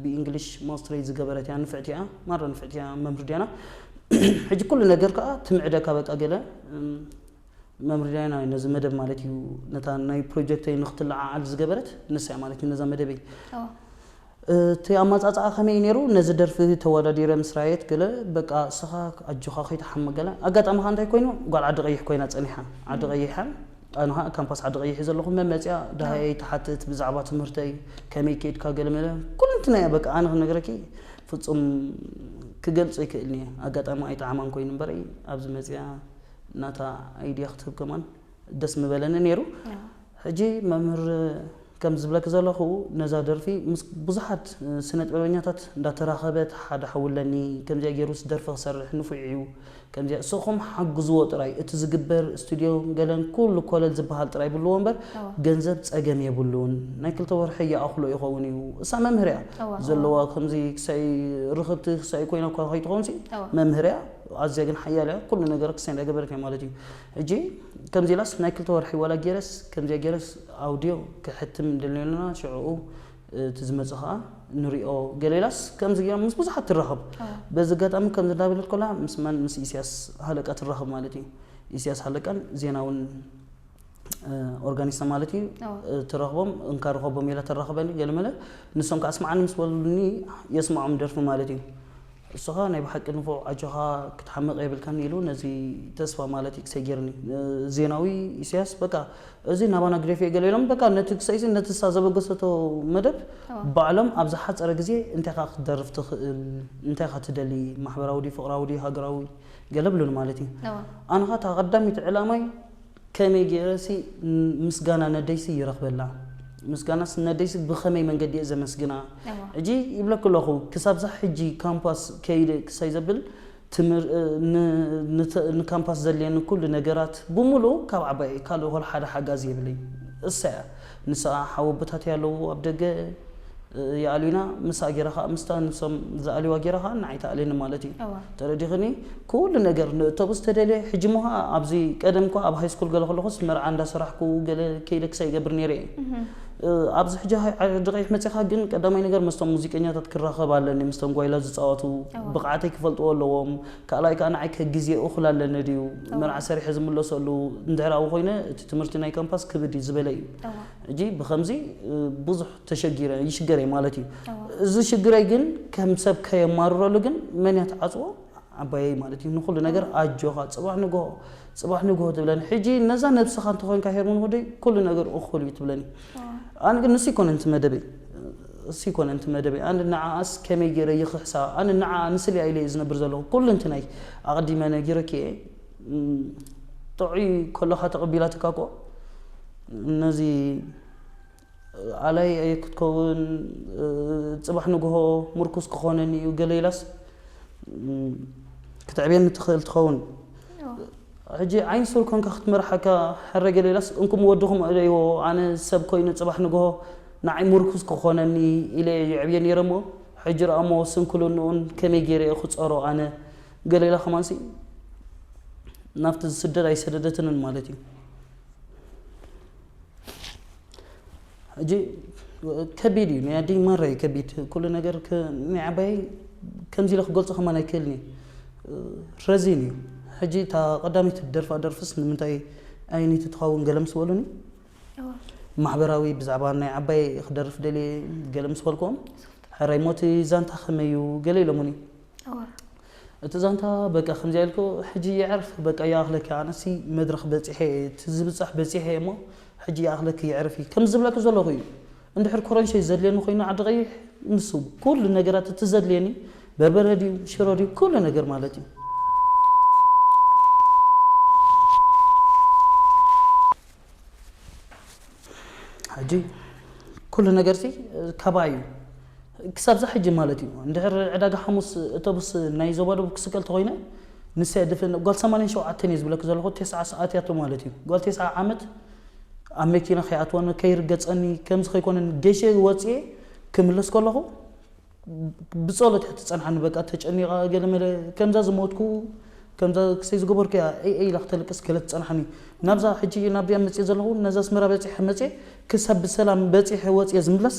ብእንግሊሽ ማስትሬት ዝገበረት እያ። ንፍዕቲ እያ፣ ማራ ንፍዕቲ እያ መምህር ዲያና። ሕጂ ኩሉ ነገር ከዓ ትምዕደካ በቃ ገለ መምህር ዲያና ነዚ መደብ ማለት እዩ ነታ ናይ ፕሮጀክተይ ንክትለዓዓል ዝገበረት ንሳ እያ ማለት እዩ ነዛ መደበይ። እቲ ኣማፃፅኣ ከመይ ነይሩ? ነዚ ደርፊ ተወዳዲረ ምስ ራየት ገለ በቃ እስኻ ኣጆኻ ከይትሓሚ ገለ። ኣጋጣሚ ኸዓ እንታይ ኮይኑ ጓል ዓዲ ቀይሕ ኮይና ፀኒሓ። ዓዲ ቀይሕ እያ። ኣነ ኸዓ ካምፓስ ዓዲ ቀይሕ ዘለኹ መመፅያ ደሃየይ ትሓትት ብዛዕባ ትምህርተይ ከመይ ከይድካ ገለ መለ ኩልንትና እያ በቃ ኣነ ክነግረኪ ፍፁም ክገልፆ ይክእልን እየ። ኣጋጣሚ ኣይጠዓማን ኮይኑ እምበረይ ኣብዚ መፅያ ናታ ኣይድያ ክትህብ ከማን ደስ ምበለኒ ነይሩ። ሕጂ መምህር ከም ዝብለክ ዘለኹ ነዛ ደርፊ ምስ ብዙሓት ስነ ጥበበኛታት እንዳተራኸበት ሓደ ሓውለኒ ከምዚኣ ገይሩስ ደርፊ ክሰርሕ ንፉዕ እዩ ከምዚኣ እስኹም ሓግዝዎ ጥራይ እቲ ዝግበር ስቱድዮ ገለን ኩሉ ኮለል ዝበሃል ጥራይ ብልዎ እምበር ገንዘብ ጸገም የብሉን ናይ ክልተ ወርሒ ይኣኽሎ ይኸውን እዩ እሳ መምህር እያ ዘለዋ ከምዚ ክሳይ ርኽብቲ ክሳይ ኮይና እኳ ከይትኸውን ሲ መምህር እያ ኣዝያ ግን ሓያል እያ ኩሉ ነገር ክሳይ እንዳገበረት እያ ማለት እዩ ሕጂ ከምዚ ኢላስ ናይ ክልተ ወርሒ ዋላ ገይረስ ከምዚኣ ገይረስ ኣውድዮ ክሕትም እንደልዮ ኣለና ሽዕኡ እቲ ዝመጽእ ኸዓ ንሪኦ ገለ ኢላስ ከምዚ ገይራ ምስ ብዙሓት ትራኸብ በዚ ኣጋጣሚ ከምዚ እንዳበለት ኮላ ምስ መን ምስ ኢስያስ ሃለቃ ትራኸብ ማለት እዩ ኢስያስ ሃለቃን ዜናውን ኦርጋኒስታ ማለት እዩ ትረኽቦም እንካ ርኸቦም ኢላ ተራኸበኒ ገለመለ ንሶም ከዓ ስማዓኒ ምስ በሉኒ የስማዖም ደርፊ ማለት እዩ እሱ ኸዓ ናይ ብሓቂ ንፉዕ ኣጆኻ ክትሓምቕ የብልካን ኢሉ ነዚ ተስፋ ማለት እዩ ክሰጊርኒ ዜናዊ ኢሳያስ በቃ እዚ ናባና ግደፍዮ ገለ ኢሎም በቃ ነቲ ክሳይሲ ነቲ እሳ ዘበገሰቶ መደብ ባዕሎም ኣብ ዝሓፀረ ግዜ እንታይ ኻ ክትደርፍ ትኽእል እንታይ ኻ ትደሊ ማሕበራዊ ድዩ ፍቕራዊ ድዩ ሃገራዊ ገለ ብሉኒ ማለት እዩ ኣነ ኸዓ እታ ቀዳሚት ዕላማይ ከመይ ገይረሲ ምስጋና ነደይሲ ይረኽበላ ምስጋናስ ነደይሲ ብኸመይ መንገዲ እየ ዘመስግና ሕጂ ይብለኩ ኣለኹ ክሳብዛ ሕጂ ካምፓስ ከይደ ክሳይ ዘብል ንካምፓስ ዘድልየኒ ኩሉ ነገራት ብምሉኡ ካብ ዓባይ ካልእ ሆል ሓደ ሓጋዚ የብለይ እሳ እያ ንስኣ ሓወቦታት ኣለዉ ኣብ ደገ ይኣልዩና ምስኣ ገይራ ከዓ ምስታ ንሶም ዝኣልዩዋ ገይራ ከዓ ንዓይ ትኣልየኒ ማለት እዩ ተረዲኽኒ ኩሉ ነገር ንእተብኡ ዝተደልየ ሕጂ ሞ ከዓ ኣብዚ ቀደም እኳ ኣብ ሃይስኩል ገለ ከለኹስ መርዓ እንዳሰራሕኩ ገለ ከይደ ክሳይ ይገብር ነይረ እየ ኣብዚ ሕጂ ዓዲ ቀይሕ መፂኻ ግን ቀዳማይ ነገር ምስቶም ሙዚቀኛታት ክራኸብ ኣለኒ ምስቶም ጓይላ ዝፃወቱ ብቕዓተይ ክፈልጥዎ ኣለዎም ካልኣይ ከዓ ንዓይ ከግዜ እኹል ኣለኒ ድዩ መርዓ ሰሪሐ ዝምለሰሉ እንድሕር ኣብኡ ኮይነ እቲ ትምህርቲ ናይ ካምፓስ ክብድ እዩ ዝበለ እዩ ሕጂ ብኸምዚ ብዙሕ ተሸጊረ ይሽገር እየ ማለት እዩ እዚ ሽግረይ ግን ከም ሰብ ከየማርረሉ ግን መን እያ ትዓፅዎ ዓባየይ ማለት እዩ ንኩሉ ነገር ኣጆኻ ፅባሕ ንግሆ ፅባሕ ንግሆ ትብለኒ ሕጂ ነዛ ነብስኻ እንተኾይንካ ሄርሞን ወደይ ኩሉ ነገር እኹል እዩ ትብለኒ ኣነ ግን ንሱ ይኮነ ንቲ መደበይ እሱ ይኮነ ንቲ መደበይ ኣነ ንዓኣስ ከመይ ገይረ ይኽሕሳ ኣነ ንዓ ንስልያ ኢለ ዝነብር ዘለኹ ኩሉ እንትናይ ኣቐዲመ ነጊረኪ እየ ጥዑይ ከለኻ ተቐቢላትካ ኮ ነዚ ኣላይ ክትከውን ፅባሕ ንግሆ ምርኩስ ክኾነኒ እዩ ገለ ኢላስ ክትዕብየኒ ትኽእል ትኸውን ሕጂ ዓይን ሱር ኮንካ ክትመርሓካ ሕረ ገለ ኢላስ እንኩም ወድኹም እለይዎ ኣነ ሰብ ኮይኑ ፅባሕ ንግሆ ንዓይ ምርኩስ ክኾነኒ ኢለ ይዕብየ ነይረ እሞ ሕጂ ረኣሞ ስንክልንኡን ከመይ ገይረ እየ ክፀሮ ኣነ ገለ ኢላ ከማንሲ ናብቲ ዝስደድ ኣይሰደደትንን ማለት እዩ ሕጂ ከቢድ እዩ ናይ ኣደይ ማራ እዩ ከቢድ ኩሉ ነገር ናይ ዓባይ ከምዚ ኢለ ክገልፆ ከማን ኣይክእልን እዩ ረዚን እዩ ሕጂ እታ ቀዳሚት ደርፋ ደርፍስ ንምንታይ ኣይኒቲ ትኸውን ገለ ምስ በሉኒ ማሕበራዊ ብዛዕባ ናይ ዓባይ ክደርፍ ደልየ ገለ ምስ በልክዎም ሕራይ ሞቲ ዛንታ ከመዩ ገለ ኢሎሙኒ። እዋ እቲ ዛንታ በቃ ከምዚ ኢልኩ ሕጂ የዕርፍ በቃ ይኣኽለኪ፣ ኣነሲ መድረኽ በጺሐ እቲ ዝብጻሕ በጺሐ እሞ ሕጂ ይኣኽለኪ የዕርፊ ከም ዝብለኪ ዘለኹ እዩ። እንድሕር ኮረንሸይ ዘድልየኒ ኮይኑ ዓዲ ቀይሕ ንሱ ኩሉ ነገራት እቲ ዘድልየኒ በርበረ ድዩ ሽሮ ድዩ ኩሉ ነገር ማለት እዩ። ሕጂ ኩሉ ነገርሲ ካባይ እዩ። ክሳብዛ ሕጂ ማለት እዩ። እንድሕር ዕዳጋ ሓሙስ እቶብስ ናይ ዞባ ደቡብ ክስቀል ተኾይነ ንሳ እየ ድፍን። ጓል ሰማንያን ሸውዓተን እየ ዝብለክ ዘለኹ፣ ተስዓ ሰዓት እያቶ ማለት እዩ። ጓል ተስዓ ዓመት ኣብ መኪና ከይኣትወኒ ከይርገጸኒ ከምዚ ከይኮነን ገሸ ወፅየ ክምለስ ከለኹ ብጸሎት እያ ትጸንሓኒ። በቃ ተጨኒቓ ገለመለ ከምዛ ዝሞትኩ ከምዛ ክሰይ ዝገበርኩ እያ እይ እይ ኢላ ክተልቅስ ገለ ትጸንሓኒ። ናብዛ ሕጂ ናብዚኣ መጽየ ዘለኹ ነዛ ኣስመራ በጺሐ መጽየ ክሳብ ብሰላም በጺሐ ወጽየ ዝምለስ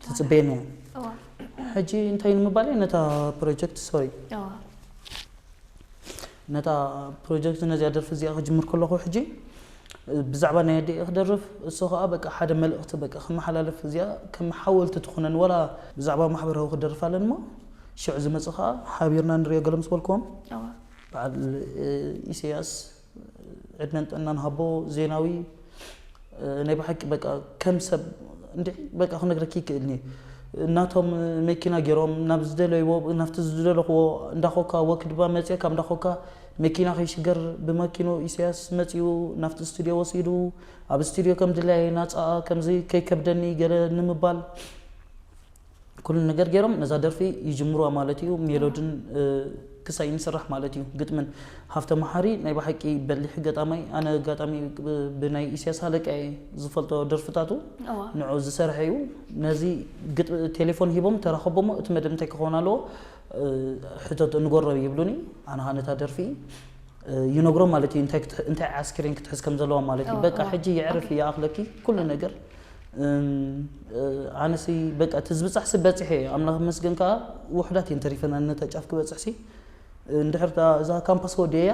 ትጽበየኒ እያ። እዋ ሕጂ እንታይ ንምባል እየ ነታ ፕሮጀክት ሶሪ እዋ ነታ ፕሮጀክት ነዚኣ ደርፊ እዚኣ ክጅምር ከለኹ ሕጂ ብዛዕባ ናይ ኣደ እየ ክደርፍ እሱ ከዓ በቃ ሓደ መልእኽቲ በቃ ክመሓላለፍ እዚኣ ከም ሓወልቲ ትኾነን ወላ ብዛዕባ ማሕበራዊ ክደርፍ ኣለን እሞ ሽዑ ዝመፅእ ከዓ ሓቢርና ንሪኦ ገለ ምስ በልክዎም እዋ በዓል ኢሳያስ ዕድመን ጥዕናን ሃቦ ዜናዊ ናይ ብሓቂ በቃ ከም ሰብ እንዲ በቃ ክነግረኪ ይክእልኒ ናቶም መኪና ገይሮም ናብ ዝደለይዎ ናብቲ ዝደለኽዎ እንዳኾካ ወክድባ መፅእካ እንዳኾካ መኪና ከይሽገር ብመኪኖ ኢሳያስ መፂኡ ናብቲ ስቱድዮ ወሲዱ ኣብ ስቱድዮ ከም ድላየ ናፃ ከምዚ ከይከብደኒ ገለ ንምባል ኩሉ ነገር ገይሮም ነዛ ደርፊ ይጅምሩዋ ማለት እዩ። ሜሎድን ክሳይ ንስራሕ ማለት እዩ። ግጥምን ሃፍተ መሓሪ ናይ ብሓቂ በሊሕ ገጣማይ ኣነ ኣጋጣሚ ብናይ ኢሳያስ ሃለቃ እየ ዝፈልጦ ደርፍታቱ እዋ ንዑ ዝሰርሐ እዩ። ነዚ ግጥ ቴሌፎን ሂቦም ተራኸቦሞ እቲ መደብ እንታይ ክኸውን ኣለዎ ሕቶት እንጎረብ ይብሉኒ። ኣነ ኸዓ ነታ ደርፊ ይነግሮም ማለት እዩ። እንታይ ክት- እንታይ ዓስክሬን ክትሕዝ ከም ዘለዋ ማለት እዩ። ኦ፣ በቃ ኦ፣ ሕጂ የዕርፍ ኦኬ። ይኣኽለኪ ኩሉ ነገር እም፣ ኣነሲ በቃ እቲ ዝበጻሕ ሲ በጺሐ ኣምላኽ ይመስገን ከኣ ውሑዳት እየን ተሪፈና ነታ ጫፍ ክበጽሕ ሲ እንድሕር እታ እዛ ካምፓስ ወዲያ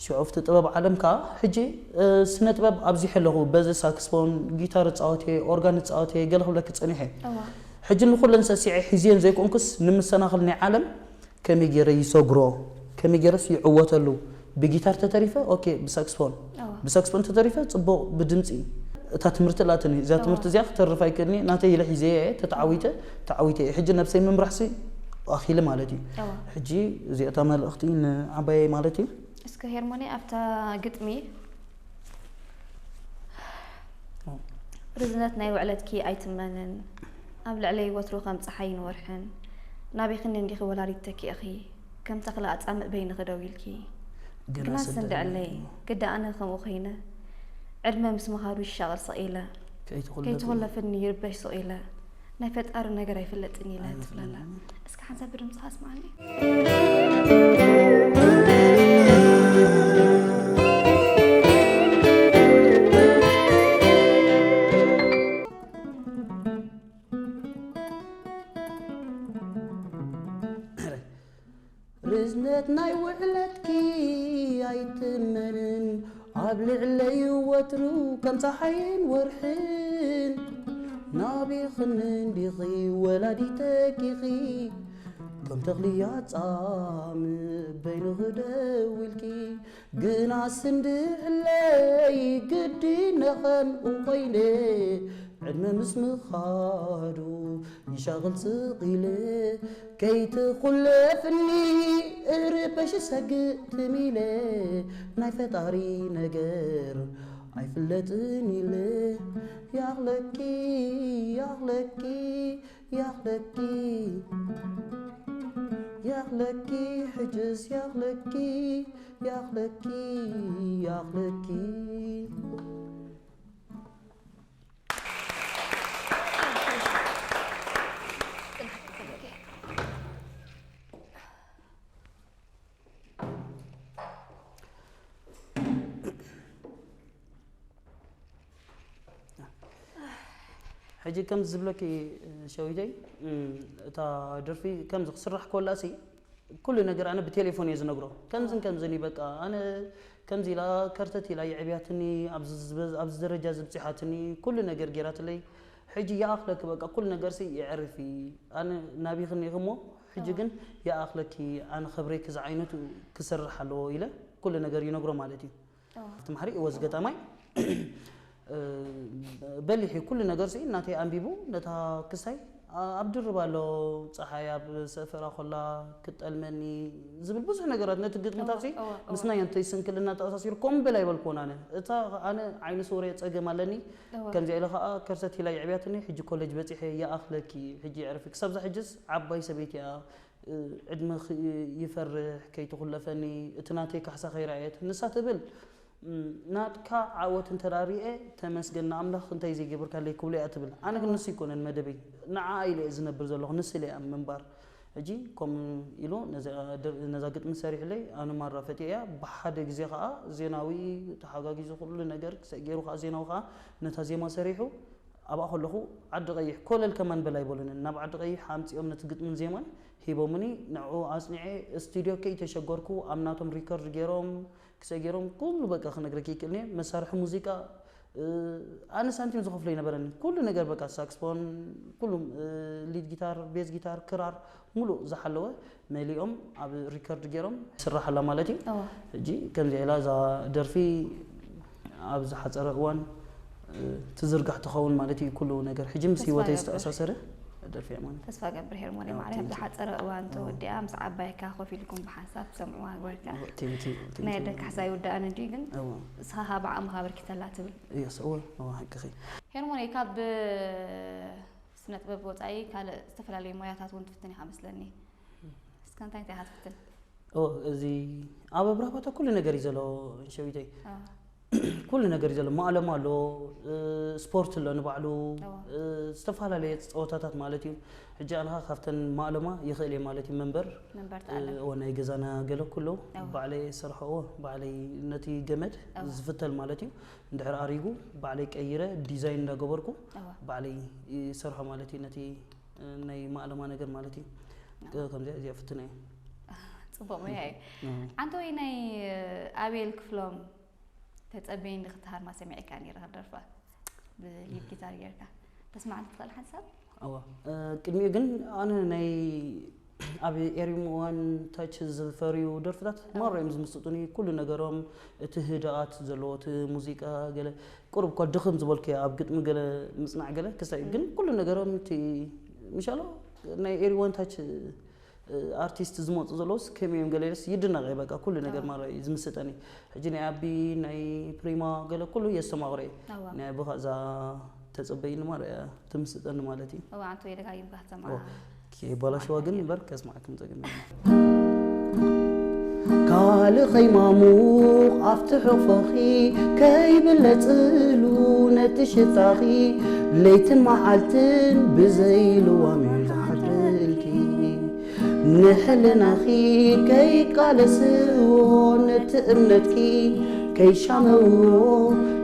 ሽዑ ኣብቲ ጥበብ ዓለም ከኣ ሕጂ ስነ ጥበብ ኣብዚሐ ኣለኹ በዚ ሳክስፎን ጊታር እጻወት እየ ኦርጋን እጻወት እየ ገለ ክብለኪ ጸኒሐ እዋ ሕጂ ንኹለን ሰሲዐ ሒዝየን ዘይኮንኩስ ንምሰናኽል ናይ ዓለም ከመይ ገይረ ይሰግሮ ከመይ ገይረስ ይዕወተሉ ብጊታር ተተሪፈ ኦኬ ብሳክስፎን እዋ ብሳክስፎን ተተሪፈ ጽቡቕ ብድምጺ እታ ትምህርቲ ላትኒ እዛ እዋ ትምህርቲ እዚኣ ክተርፍ ኣይክእልኒ ናተይ ኢለ ሒዘ እየ ተተዓዊተ ተዓዊተ እየ ሕጂ ነብሰይ ምምራሕሲ ኣኺለ ማለት እዩ እዋ ሕጂ እዚኣ እታ መልእኽቲ ንዓባየይ ማለት እዩ እስከ ሄርሞኒ ኣብታ ግጥሚ ርዝነት ናይ ውዕለትኪ ኣይትመንን ኣብ ልዕለይ ወትሩ ከም ፀሓይን ወርሕን ናቢኽኒ እንዲኺ ወላዲት ተኪእኺ ከም ተኽሊ ኣፃምእ በይንኺ ደው ኢልኪ ግናስ እንድዕለይ ግዳ ኣነ ከምኡ ኮይነ ዕድመ ምስ ምኻዱ ይሻቐል ስቕ ኢለ ከይትኹለፍኒ ይርበሽ ስቕ ኢለ ናይ ፈጣሪ ነገር ኣይፍለጥን ኢለ ትብለላ እስኪ ሓንሳብ ብድምፅኻ ኣስምዓኒ ርዝነት ናይ ውዕለትኪ ኣይትመንን ኣብ ልዕለይ ወትሩ ከም ፀሓይን ወርሕን ናቢኽኒ እንዲኺ ወላዲተኪኺ ከም ተኽሊ ኣጻምእ በይንኺ ደው ኢልኪ ግናስ እንድዕለይ ግዲ ነኸምኡ ኮይነ ዕድመ ምስ ምኻዱ ይሻቕል ስቕ ኢለ ከይትኹለፍኒ እርበሽ ሰግእ ትም ኢለ ናይ ፈጣሪ ነገር ኣይፍለጥን ኢለ ያኽለኪ ያኽለኪ ያኽለኪ ያኽለኪ ሕጅስ ያኽለኪ ያኽለኪ ያኽለኪ ሕጂ ከምዚ ዝብለኪ ሸዊተይ እታ ደርፊ ከምዚ ክስራሕ ከላ ሲ ኩሉ ነገር ኣነ ብቴሌፎን እየ ዝነግሮ ከምዝን ከምዝን እዩ በቃ ኣነ ከምዚ ኢላ ከርተት ኢላ የዕብያትኒ ኣብዚ ዝበዝ- ኣብዚ ደረጃ እዚ ብፂሓትኒ ኩሉ ነገር ገይራትለይ ሕጂ ይኣኽለኪ በቃ ኩሉ ነገርሲ የዕርፊ፣ ኣነ ናቢኽኒ ኢኺ እሞ ሕጂ ግን ይኣኽለኪ፣ ኣነ ክብረይ ክዚ ዓይነቱ ክሰርሕ ኣለዎ ኢለ ኩሉ ነገር ይነግሮ ማለት እዩ። ኣብቲ ማሕሪ እወ ዝገጠማይ በሊሕ እዩ ኩሉ ነገርሲ እናተይ ኣንቢቡ ነታ ክሳይ ኣብ ድርብ ኣሎ። ፀሓይ ኣብ ሰፈራ ኮላ ክጠልመኒ ዝብል ብዙሕ ነገራት ነቲ ግጥምታት ምስናይ እንተይ ስንክልና ተኣሳሲሩ ኮምብል ኣይበልኩዎን ኣነ። እታ ኣነ ዓይኒ ስውር እየ ፀገም ኣለኒ ከምዚኣ ኢለ ከዓ ከርሰት ኢላ የዕብያትኒ። ሕጂ ኮሌጅ በፂሐ ይኣኽለኪ ሕጂ የዕርፊ። ክሳብዛ ሕጅስ ዓባይ ሰበይቲ እያ። ዕድመ ይፈርሕ ከይትኹለፈኒ እቲ ናተይ ካሕሳ ከይረኣየት ንሳ ትብል ናትካ ዓወት እንተ ርኤ ተመስገን ንኣምላኽ እንታይ ዘይገብርካለይ ክብሎ እያ ትብል። ኣነ ግን ንሱ ይኮነን መደበይ፣ ንዓ ኢለ እየ ዝነብር ዘለኹ ንስለ እያ ምንባር። ሕጂ ከም ኢሉ ነዛ ግጥሚ ሰሪሕለይ ኣነ ማራ ፈትየ እያ። ብሓደ ግዜ ከዓ ዜናዊ ተሓጋጊዙ ኩሉ ነገር ክሰ ገይሩ ከዓ ዜናዊ ከዓ ነታ ዜማ ሰሪሑ ኣብኣ ከለኹ ዓዲ ቀይሕ ኮለል ከማን በላይ በሉንን ናብ ዓዲ ቀይሕ ኣምፂኦም ነቲ ግጥምን ዜማን ሂቦምኒ። ንዕኡ ኣፅኒዐ ስቱዲዮ ከይተሸገርኩ ኣብ ናቶም ሪከርድ ገይሮም ክሰ ገይሮም ኩሉ በቃ ክነግረኪ ይክእል እየ። መሳርሒ ሙዚቃ ኣነ ሳንቲም ዝኸፍሎ ይነበረኒ ኩሉ ነገር በቃ ሳክስፎን ኩሉ ሊድ ጊታር ቤዝ ጊታር ክራር ሙሉእ ዝሓለወ መሊኦም ኣብ ሪከርድ ገይሮም ስራሓላ ማለት እዩ። ሕጂ ከምዚ ኢላ እዛ ደርፊ ኣብ ዝሓፀረ እዋን ትዝርጋሕ ትኸውን ማለት እዩ። ኩሉ ነገር ሕጂ ምስ ህይወተይ ዝተኣሳሰረ ደርፊ እያ ማለት ተስፋ ገብር ሄርሞን ማዕረ ኣብ ዝሓፀረ እዋን ተወዲኣ ምስ ዓባይካ ኮፍ ኢልኩም ብሓንሳብ ትሰምዕዋ ግበርካ ናይ ኣደን ካሕሳ ይውዳእን እንድዩ ግን ንስኻ ካብ ዓቕምኻ ኣበርኪተላ ትብል የስ እወ እወ ሓቅኺ ሄርሞን ካብ ስነ ጥበብ ወፃኢ ካልእ ዝተፈላለዩ ሞያታት እውን ትፍትን ኢኻ መስለኒ እስከ እንታይ እንታይ ኢኻ ትፍትን እዚ ኣብ ኣብራባታ ኩሉ ነገር እዩ ዘሎ ሸዊተይ ኩሉ ነገር እዩ ዘሎ ማእለማ ኣሎ ስፖርት ኣሎ ንባዕሉ ዝተፈላለየ ፀወታታት ማለት እዩ ሕጂ ኣንኻ ካብተን ማእለማ ይኽእል እየ ማለት እዩ መንበር ናይ ገዛና ገለ ኩሉ ባዕለይ ሰርሐዎ ባዕለይ ነቲ ገመድ ዝፍተል ማለት እዩ እንድሕር ኣሪጉ ባዕለይ ቀይረ ዲዛይን እንዳገበርኩ ባዕለይ ይሰርሖ ማለት እዩ ነቲ ናይ ማእለማ ነገር ማለት እዩ ከምዚኣ እዚኣ ፍትና እየ ፅቡቅ መያ እዩ ዓንተወይ ናይ ኣቤል ክፍሎም ተፀበይኒ ክትሃርማ ሰሚዐካ ነይረ ክደርፋ ብሊድ ጊታር ጌርካ ተስማዕኒ ትኽእል ሓንሳብ እዋ ቅድሚኡ ግን ኣነ ናይ ኣብ ኤሪም ዋን ታች ዝፈርዩ ደርፍታት ማራ እዮም ዝምስጡኒ ኩሉ ነገሮም እቲ ህድኣት ዘለዎ እቲ ሙዚቃ ገለ ቁሩብ እኳ ድኽም ዝበልኩ ኣብ ግጥሚ ገለ ምፅናዕ ገለ ክሳይ ግን ኩሉ ነገሮም እቲ ምሻሎ ናይ ኤሪ ዋን ታች ኣርቲስት ዝመፁ ዘለውስ ከመይ እዮም ገለ ኢለስ ይድነቕ እየ በቃ ኩሉ ነገር ማራ እዩ ዝምስጠኒ ሕጂ ናይ ኣቢ ናይ ፕሪማ ገለ ኩሉ የስተማቕሮ እየ ናይ ኣቢ ከዛ ተፀበይኒ ማራ እያ ትምስጠኒ ማለት እዩ እዋ ኣንተ ወይ ደጋጊምካ ክትሰምዓ ከይበላሸዋ ግን እምበር ከስማዕኩም ፀገም ካልእ ኸይማሙቕ ኣብቲ ሕኾኺ ከይብለጽሉ ነቲ ሽታኺ ለይትን መዓልትን ብዘይልዋም እዩ ዝሓድረልኪ ንሕልናኺ ከይቃለስዎ ነቲ እምነትኪ ከይሻመዎ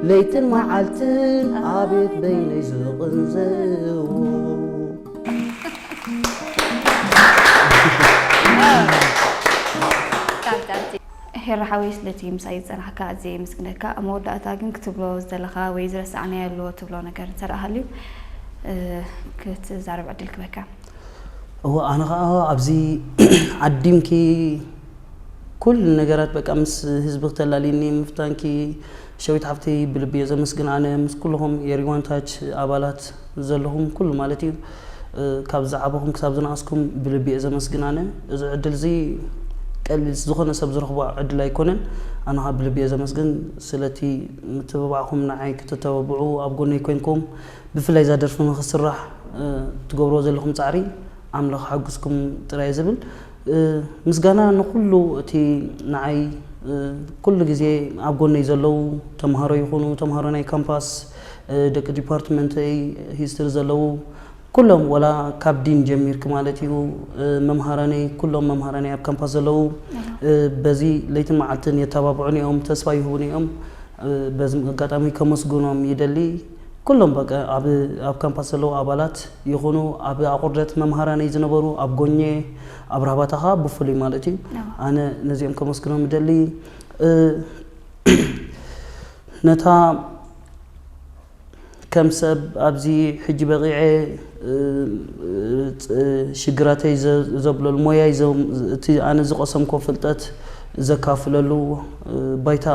ለይትን መዓልትን ኣቤት በይነይ ዝቕንዘዎ ሄራ ሓወይ ስለቲ ምሳይ ዝፀናሕካ ኣዝየ የመስግነካ ኣብ መወዳእታ ግን ክትብሎ ዝደለኻ ወይ ዝረሳዕናዮ ኣሎ ትብሎ ነገር እንተደኣ ሃልዩ ክትዛረብ ዕድል ክበካ እወ ኣነ ከዓ ኣብዚ ዓዲምኪ ኩሉ ነገራት በቃ ምስ ህዝቢ ክተላልይኒ ምፍታንኪ ሸዊት ሓፍተይ ብልቢ እየ ዘመስግን ኣነ ምስ ኩልኹም የሪዋን ታች ኣባላት ዘለኹም ኩሉ ማለት እዩ ካብ ዝዓበኹም ክሳብ ዝነኣስኩም ብልቢ እየ ዘመስግን ኣነ እዚ ዕድል እዚ ቀሊል ዝኾነ ሰብ ዝረኽቦ ዕድል ኣይኮነን ኣነ ከዓ ብልቢ እየ ዘመስግን ስለቲ ምትብባዕኹም ንዓይ ክትተባብዑ ኣብ ጎነይ ኮይንኩም ብፍላይ እዛ ደርፊ ንክስራሕ ትገብርዎ ዘለኹም ፃዕሪ ኣምላኽ ሓግዝኩም ጥራይ ዝብል ምስጋና ንኩሉ እቲ ንዓይ ኩሉ ግዜ ኣብ ጎነይ ዘለዉ ተምሃሮ ይኹኑ ተምሃሮ ናይ ካምፓስ ደቂ ዲፓርትመንተይ ሂስትሪ ዘለዉ ኩሎም ወላ ካብ ዲን ጀሚርክ ማለት እዩ መምሃራነይ ኩሎም መምሃራነይ ኣብ ካምፓስ ዘለዉ በዚ ለይትን መዓልትን የተባብዑን እዮም ተስፋ ይህቡን እዮም በዚ ኣጋጣሚ ከመስግኖም ይደሊ ኩሎም በቃ ኣብ ኣብ ካምፓስ ዘለዉ ኣባላት ይኹኑ ኣብ ኣቑርደት መምሃራነይ ዝነበሩ ኣብ ጎኘ ኣብ ራህባታ ከዓ ብፍሉይ ማለት እዩ ኣነ ነዚኦም ከመስግኖም ይደሊ ነታ ከም ሰብ ኣብዚ ሕጂ በቒዐ ሽግራተይ ዘብለሉ፣ ሞያይ፣ እቲ ኣነ ዝቐሰምኮ ፍልጠት ዘካፍለሉ ባይታ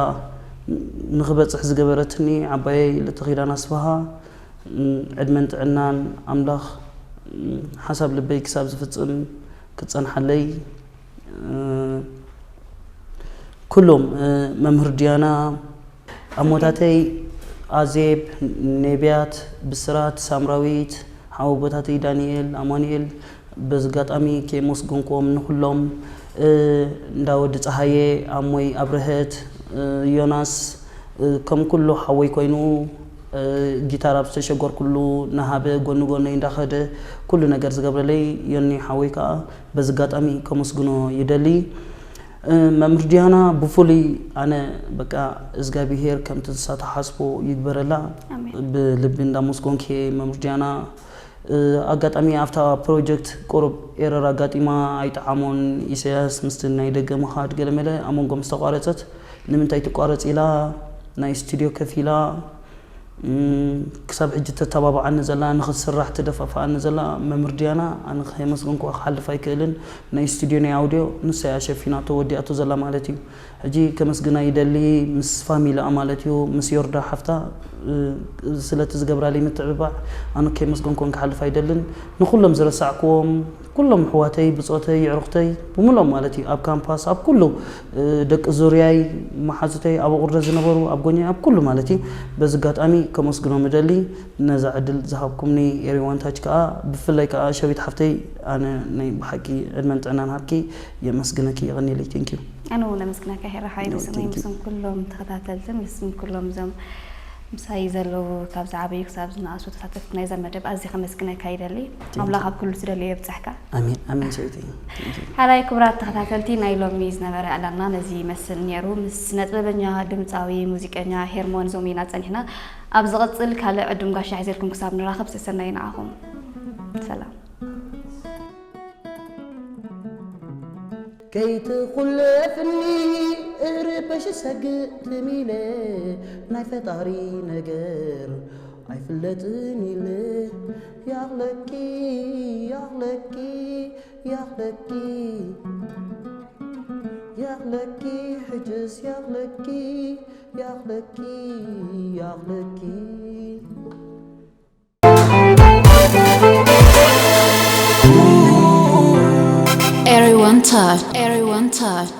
ንክበፅሕ ዝገበረትኒ ዓባየይ ልተኺዳን ኣስፍሃ፣ ዕድመን ጥዕናን ኣምላኽ ሓሳብ ልበይ ክሳብ ዝፍፅም ክፀንሓለይ። ኩሎም መምህር ዲያና፣ ኣሞታተይ ኣዜብ፣ ኔብያት፣ ብስራት፣ ሳምራዊት፣ ሓወቦታተይ ዳንኤል፣ ኣማኑኤል፣ በዚ ኣጋጣሚ ከየመስገንክዎም ንኹሎም፣ እንዳ ወዲ ፀሃየ፣ ኣሞይ ኣብርሀት፣ ዮናስ፣ ከም ኩሉ ሓወይ ኮይኑ ጊታር ኣብ ዝተሸገርኩሉ እናሃበ ጎኒ ጎነይ እንዳኸደ ኩሉ ነገር ዝገብረለይ ዮኒ ሓወይ ከዓ በዚ ኣጋጣሚ ከመስግኖ ይደሊ። መምህር ዲያና ብፍሉይ ኣነ በቃ እግዚኣብሄር ከምቲ ዝሳተሓስቦ ይግበረላ። ብልቢ እንዳመስጎንኪ መምህር ዲያና። ኣጋጣሚ ኣብታ ፕሮጀክት ቁሩብ ኤረር ኣጋጢማ ኣይጠዓሞን ኢሳያስ ምስቲ ናይ ደገ ምኻድ ገለመለ ኣብ መንጎ ምስ ተቋረጸት ንምንታይ ትቋረጽ ኢላ ናይ ስቱድዮ ከፊላ ክሳብ ሕጂ ተተባብዓኒ ዘላ ንኽትስራሕ ትደፋፍኣኒ ዘላ መምህር ዲያና ኣነ ከየመስገንኩዋ ክሓልፍ ኣይክእልን። ናይ ስቱድዮ ናይ ኣውድዮ ንሳ እያ ሸፊናቶ ወዲኣቶ ዘላ ማለት እዩ። ሕጂ ከመስግና ይደሊ ምስ ፋሚሊኣ ማለት እዩ ምስ ዮርዳ ሓፍታ ስለቲ ዝገብራለይ ምትዕብባዕ ኣነ ከየመስገንኩወን ክሓልፍ ኣይደልን። ንኹሎም ዝረሳዕኩዎም ኩሎም ኣሕዋተይ ብፆተይ የዕሩኽተይ ብምሎም ማለት እዩ ኣብ ካምፓስ ኣብ ኩሉ ደቂ ዙርያይ መሓዙተይ ኣብ ኣቑርደ ዝነበሩ ኣብ ጎኒ ኣብ ኩሉ ማለት እዩ በዚ ኣጋጣሚ ከመስግኖም እደሊ። ነዛ ዕድል ዝሃብኩምኒ ኤሪዋንታች ከዓ ብፍላይ ከዓ ሸዊት ሓፍተይ ኣነ ናይ ብሓቂ ዕድመን ጥዕናን ሃብኪ የመስግነኪ የቐኒለይ። ቴንኪዩ። ኣነ እውን ኣመስግነካ ሄራ ሓይሉ ስመይ ምስም ኩሎም ተኸታተልትን ምስም ኩሎም እዞም ምሳይ ዘለዉ ካብ ዝዓበዩ ክሳብ ዝነኣሱ ተሳተፍቲ ናይዛ መደብ ኣዝየ ከመስግነካ ይደሊ። ኣምላኽ ኣብ ኩሉ ትደልዮ የብፅሕካ። ኣሜን ኣሜን ሰይተይ። ሓላይ ክቡራት ተኸታተልቲ ናይ ሎሚ ዝነበረ ዕላልና ነዚ ይመስል ነይሩ። ምስ ስነጥበበኛ ድምፃዊ ሙዚቀኛ ሄርሞን ዞም ኢና ፀኒሕና። ኣብ ዝቐፅል ካልእ ዕዱም ጋሻ ሒዘልኩም ክሳብ ንራኸብ ሰሰናይ ንዓኹም። ሰላም። ከይትኹለፍኒ እርበሽ ሰግእ ትም ኢለ ናይ ፈጣሪ ነገር ኣይፍለጥን ኢለ ያኽለኪ ያኽለኪ ያኽለኪ ያኽለኪ ሕጅስ ያኽለኪ ያኽለኪ ያኽለኪ Everyone touch, everyone touch.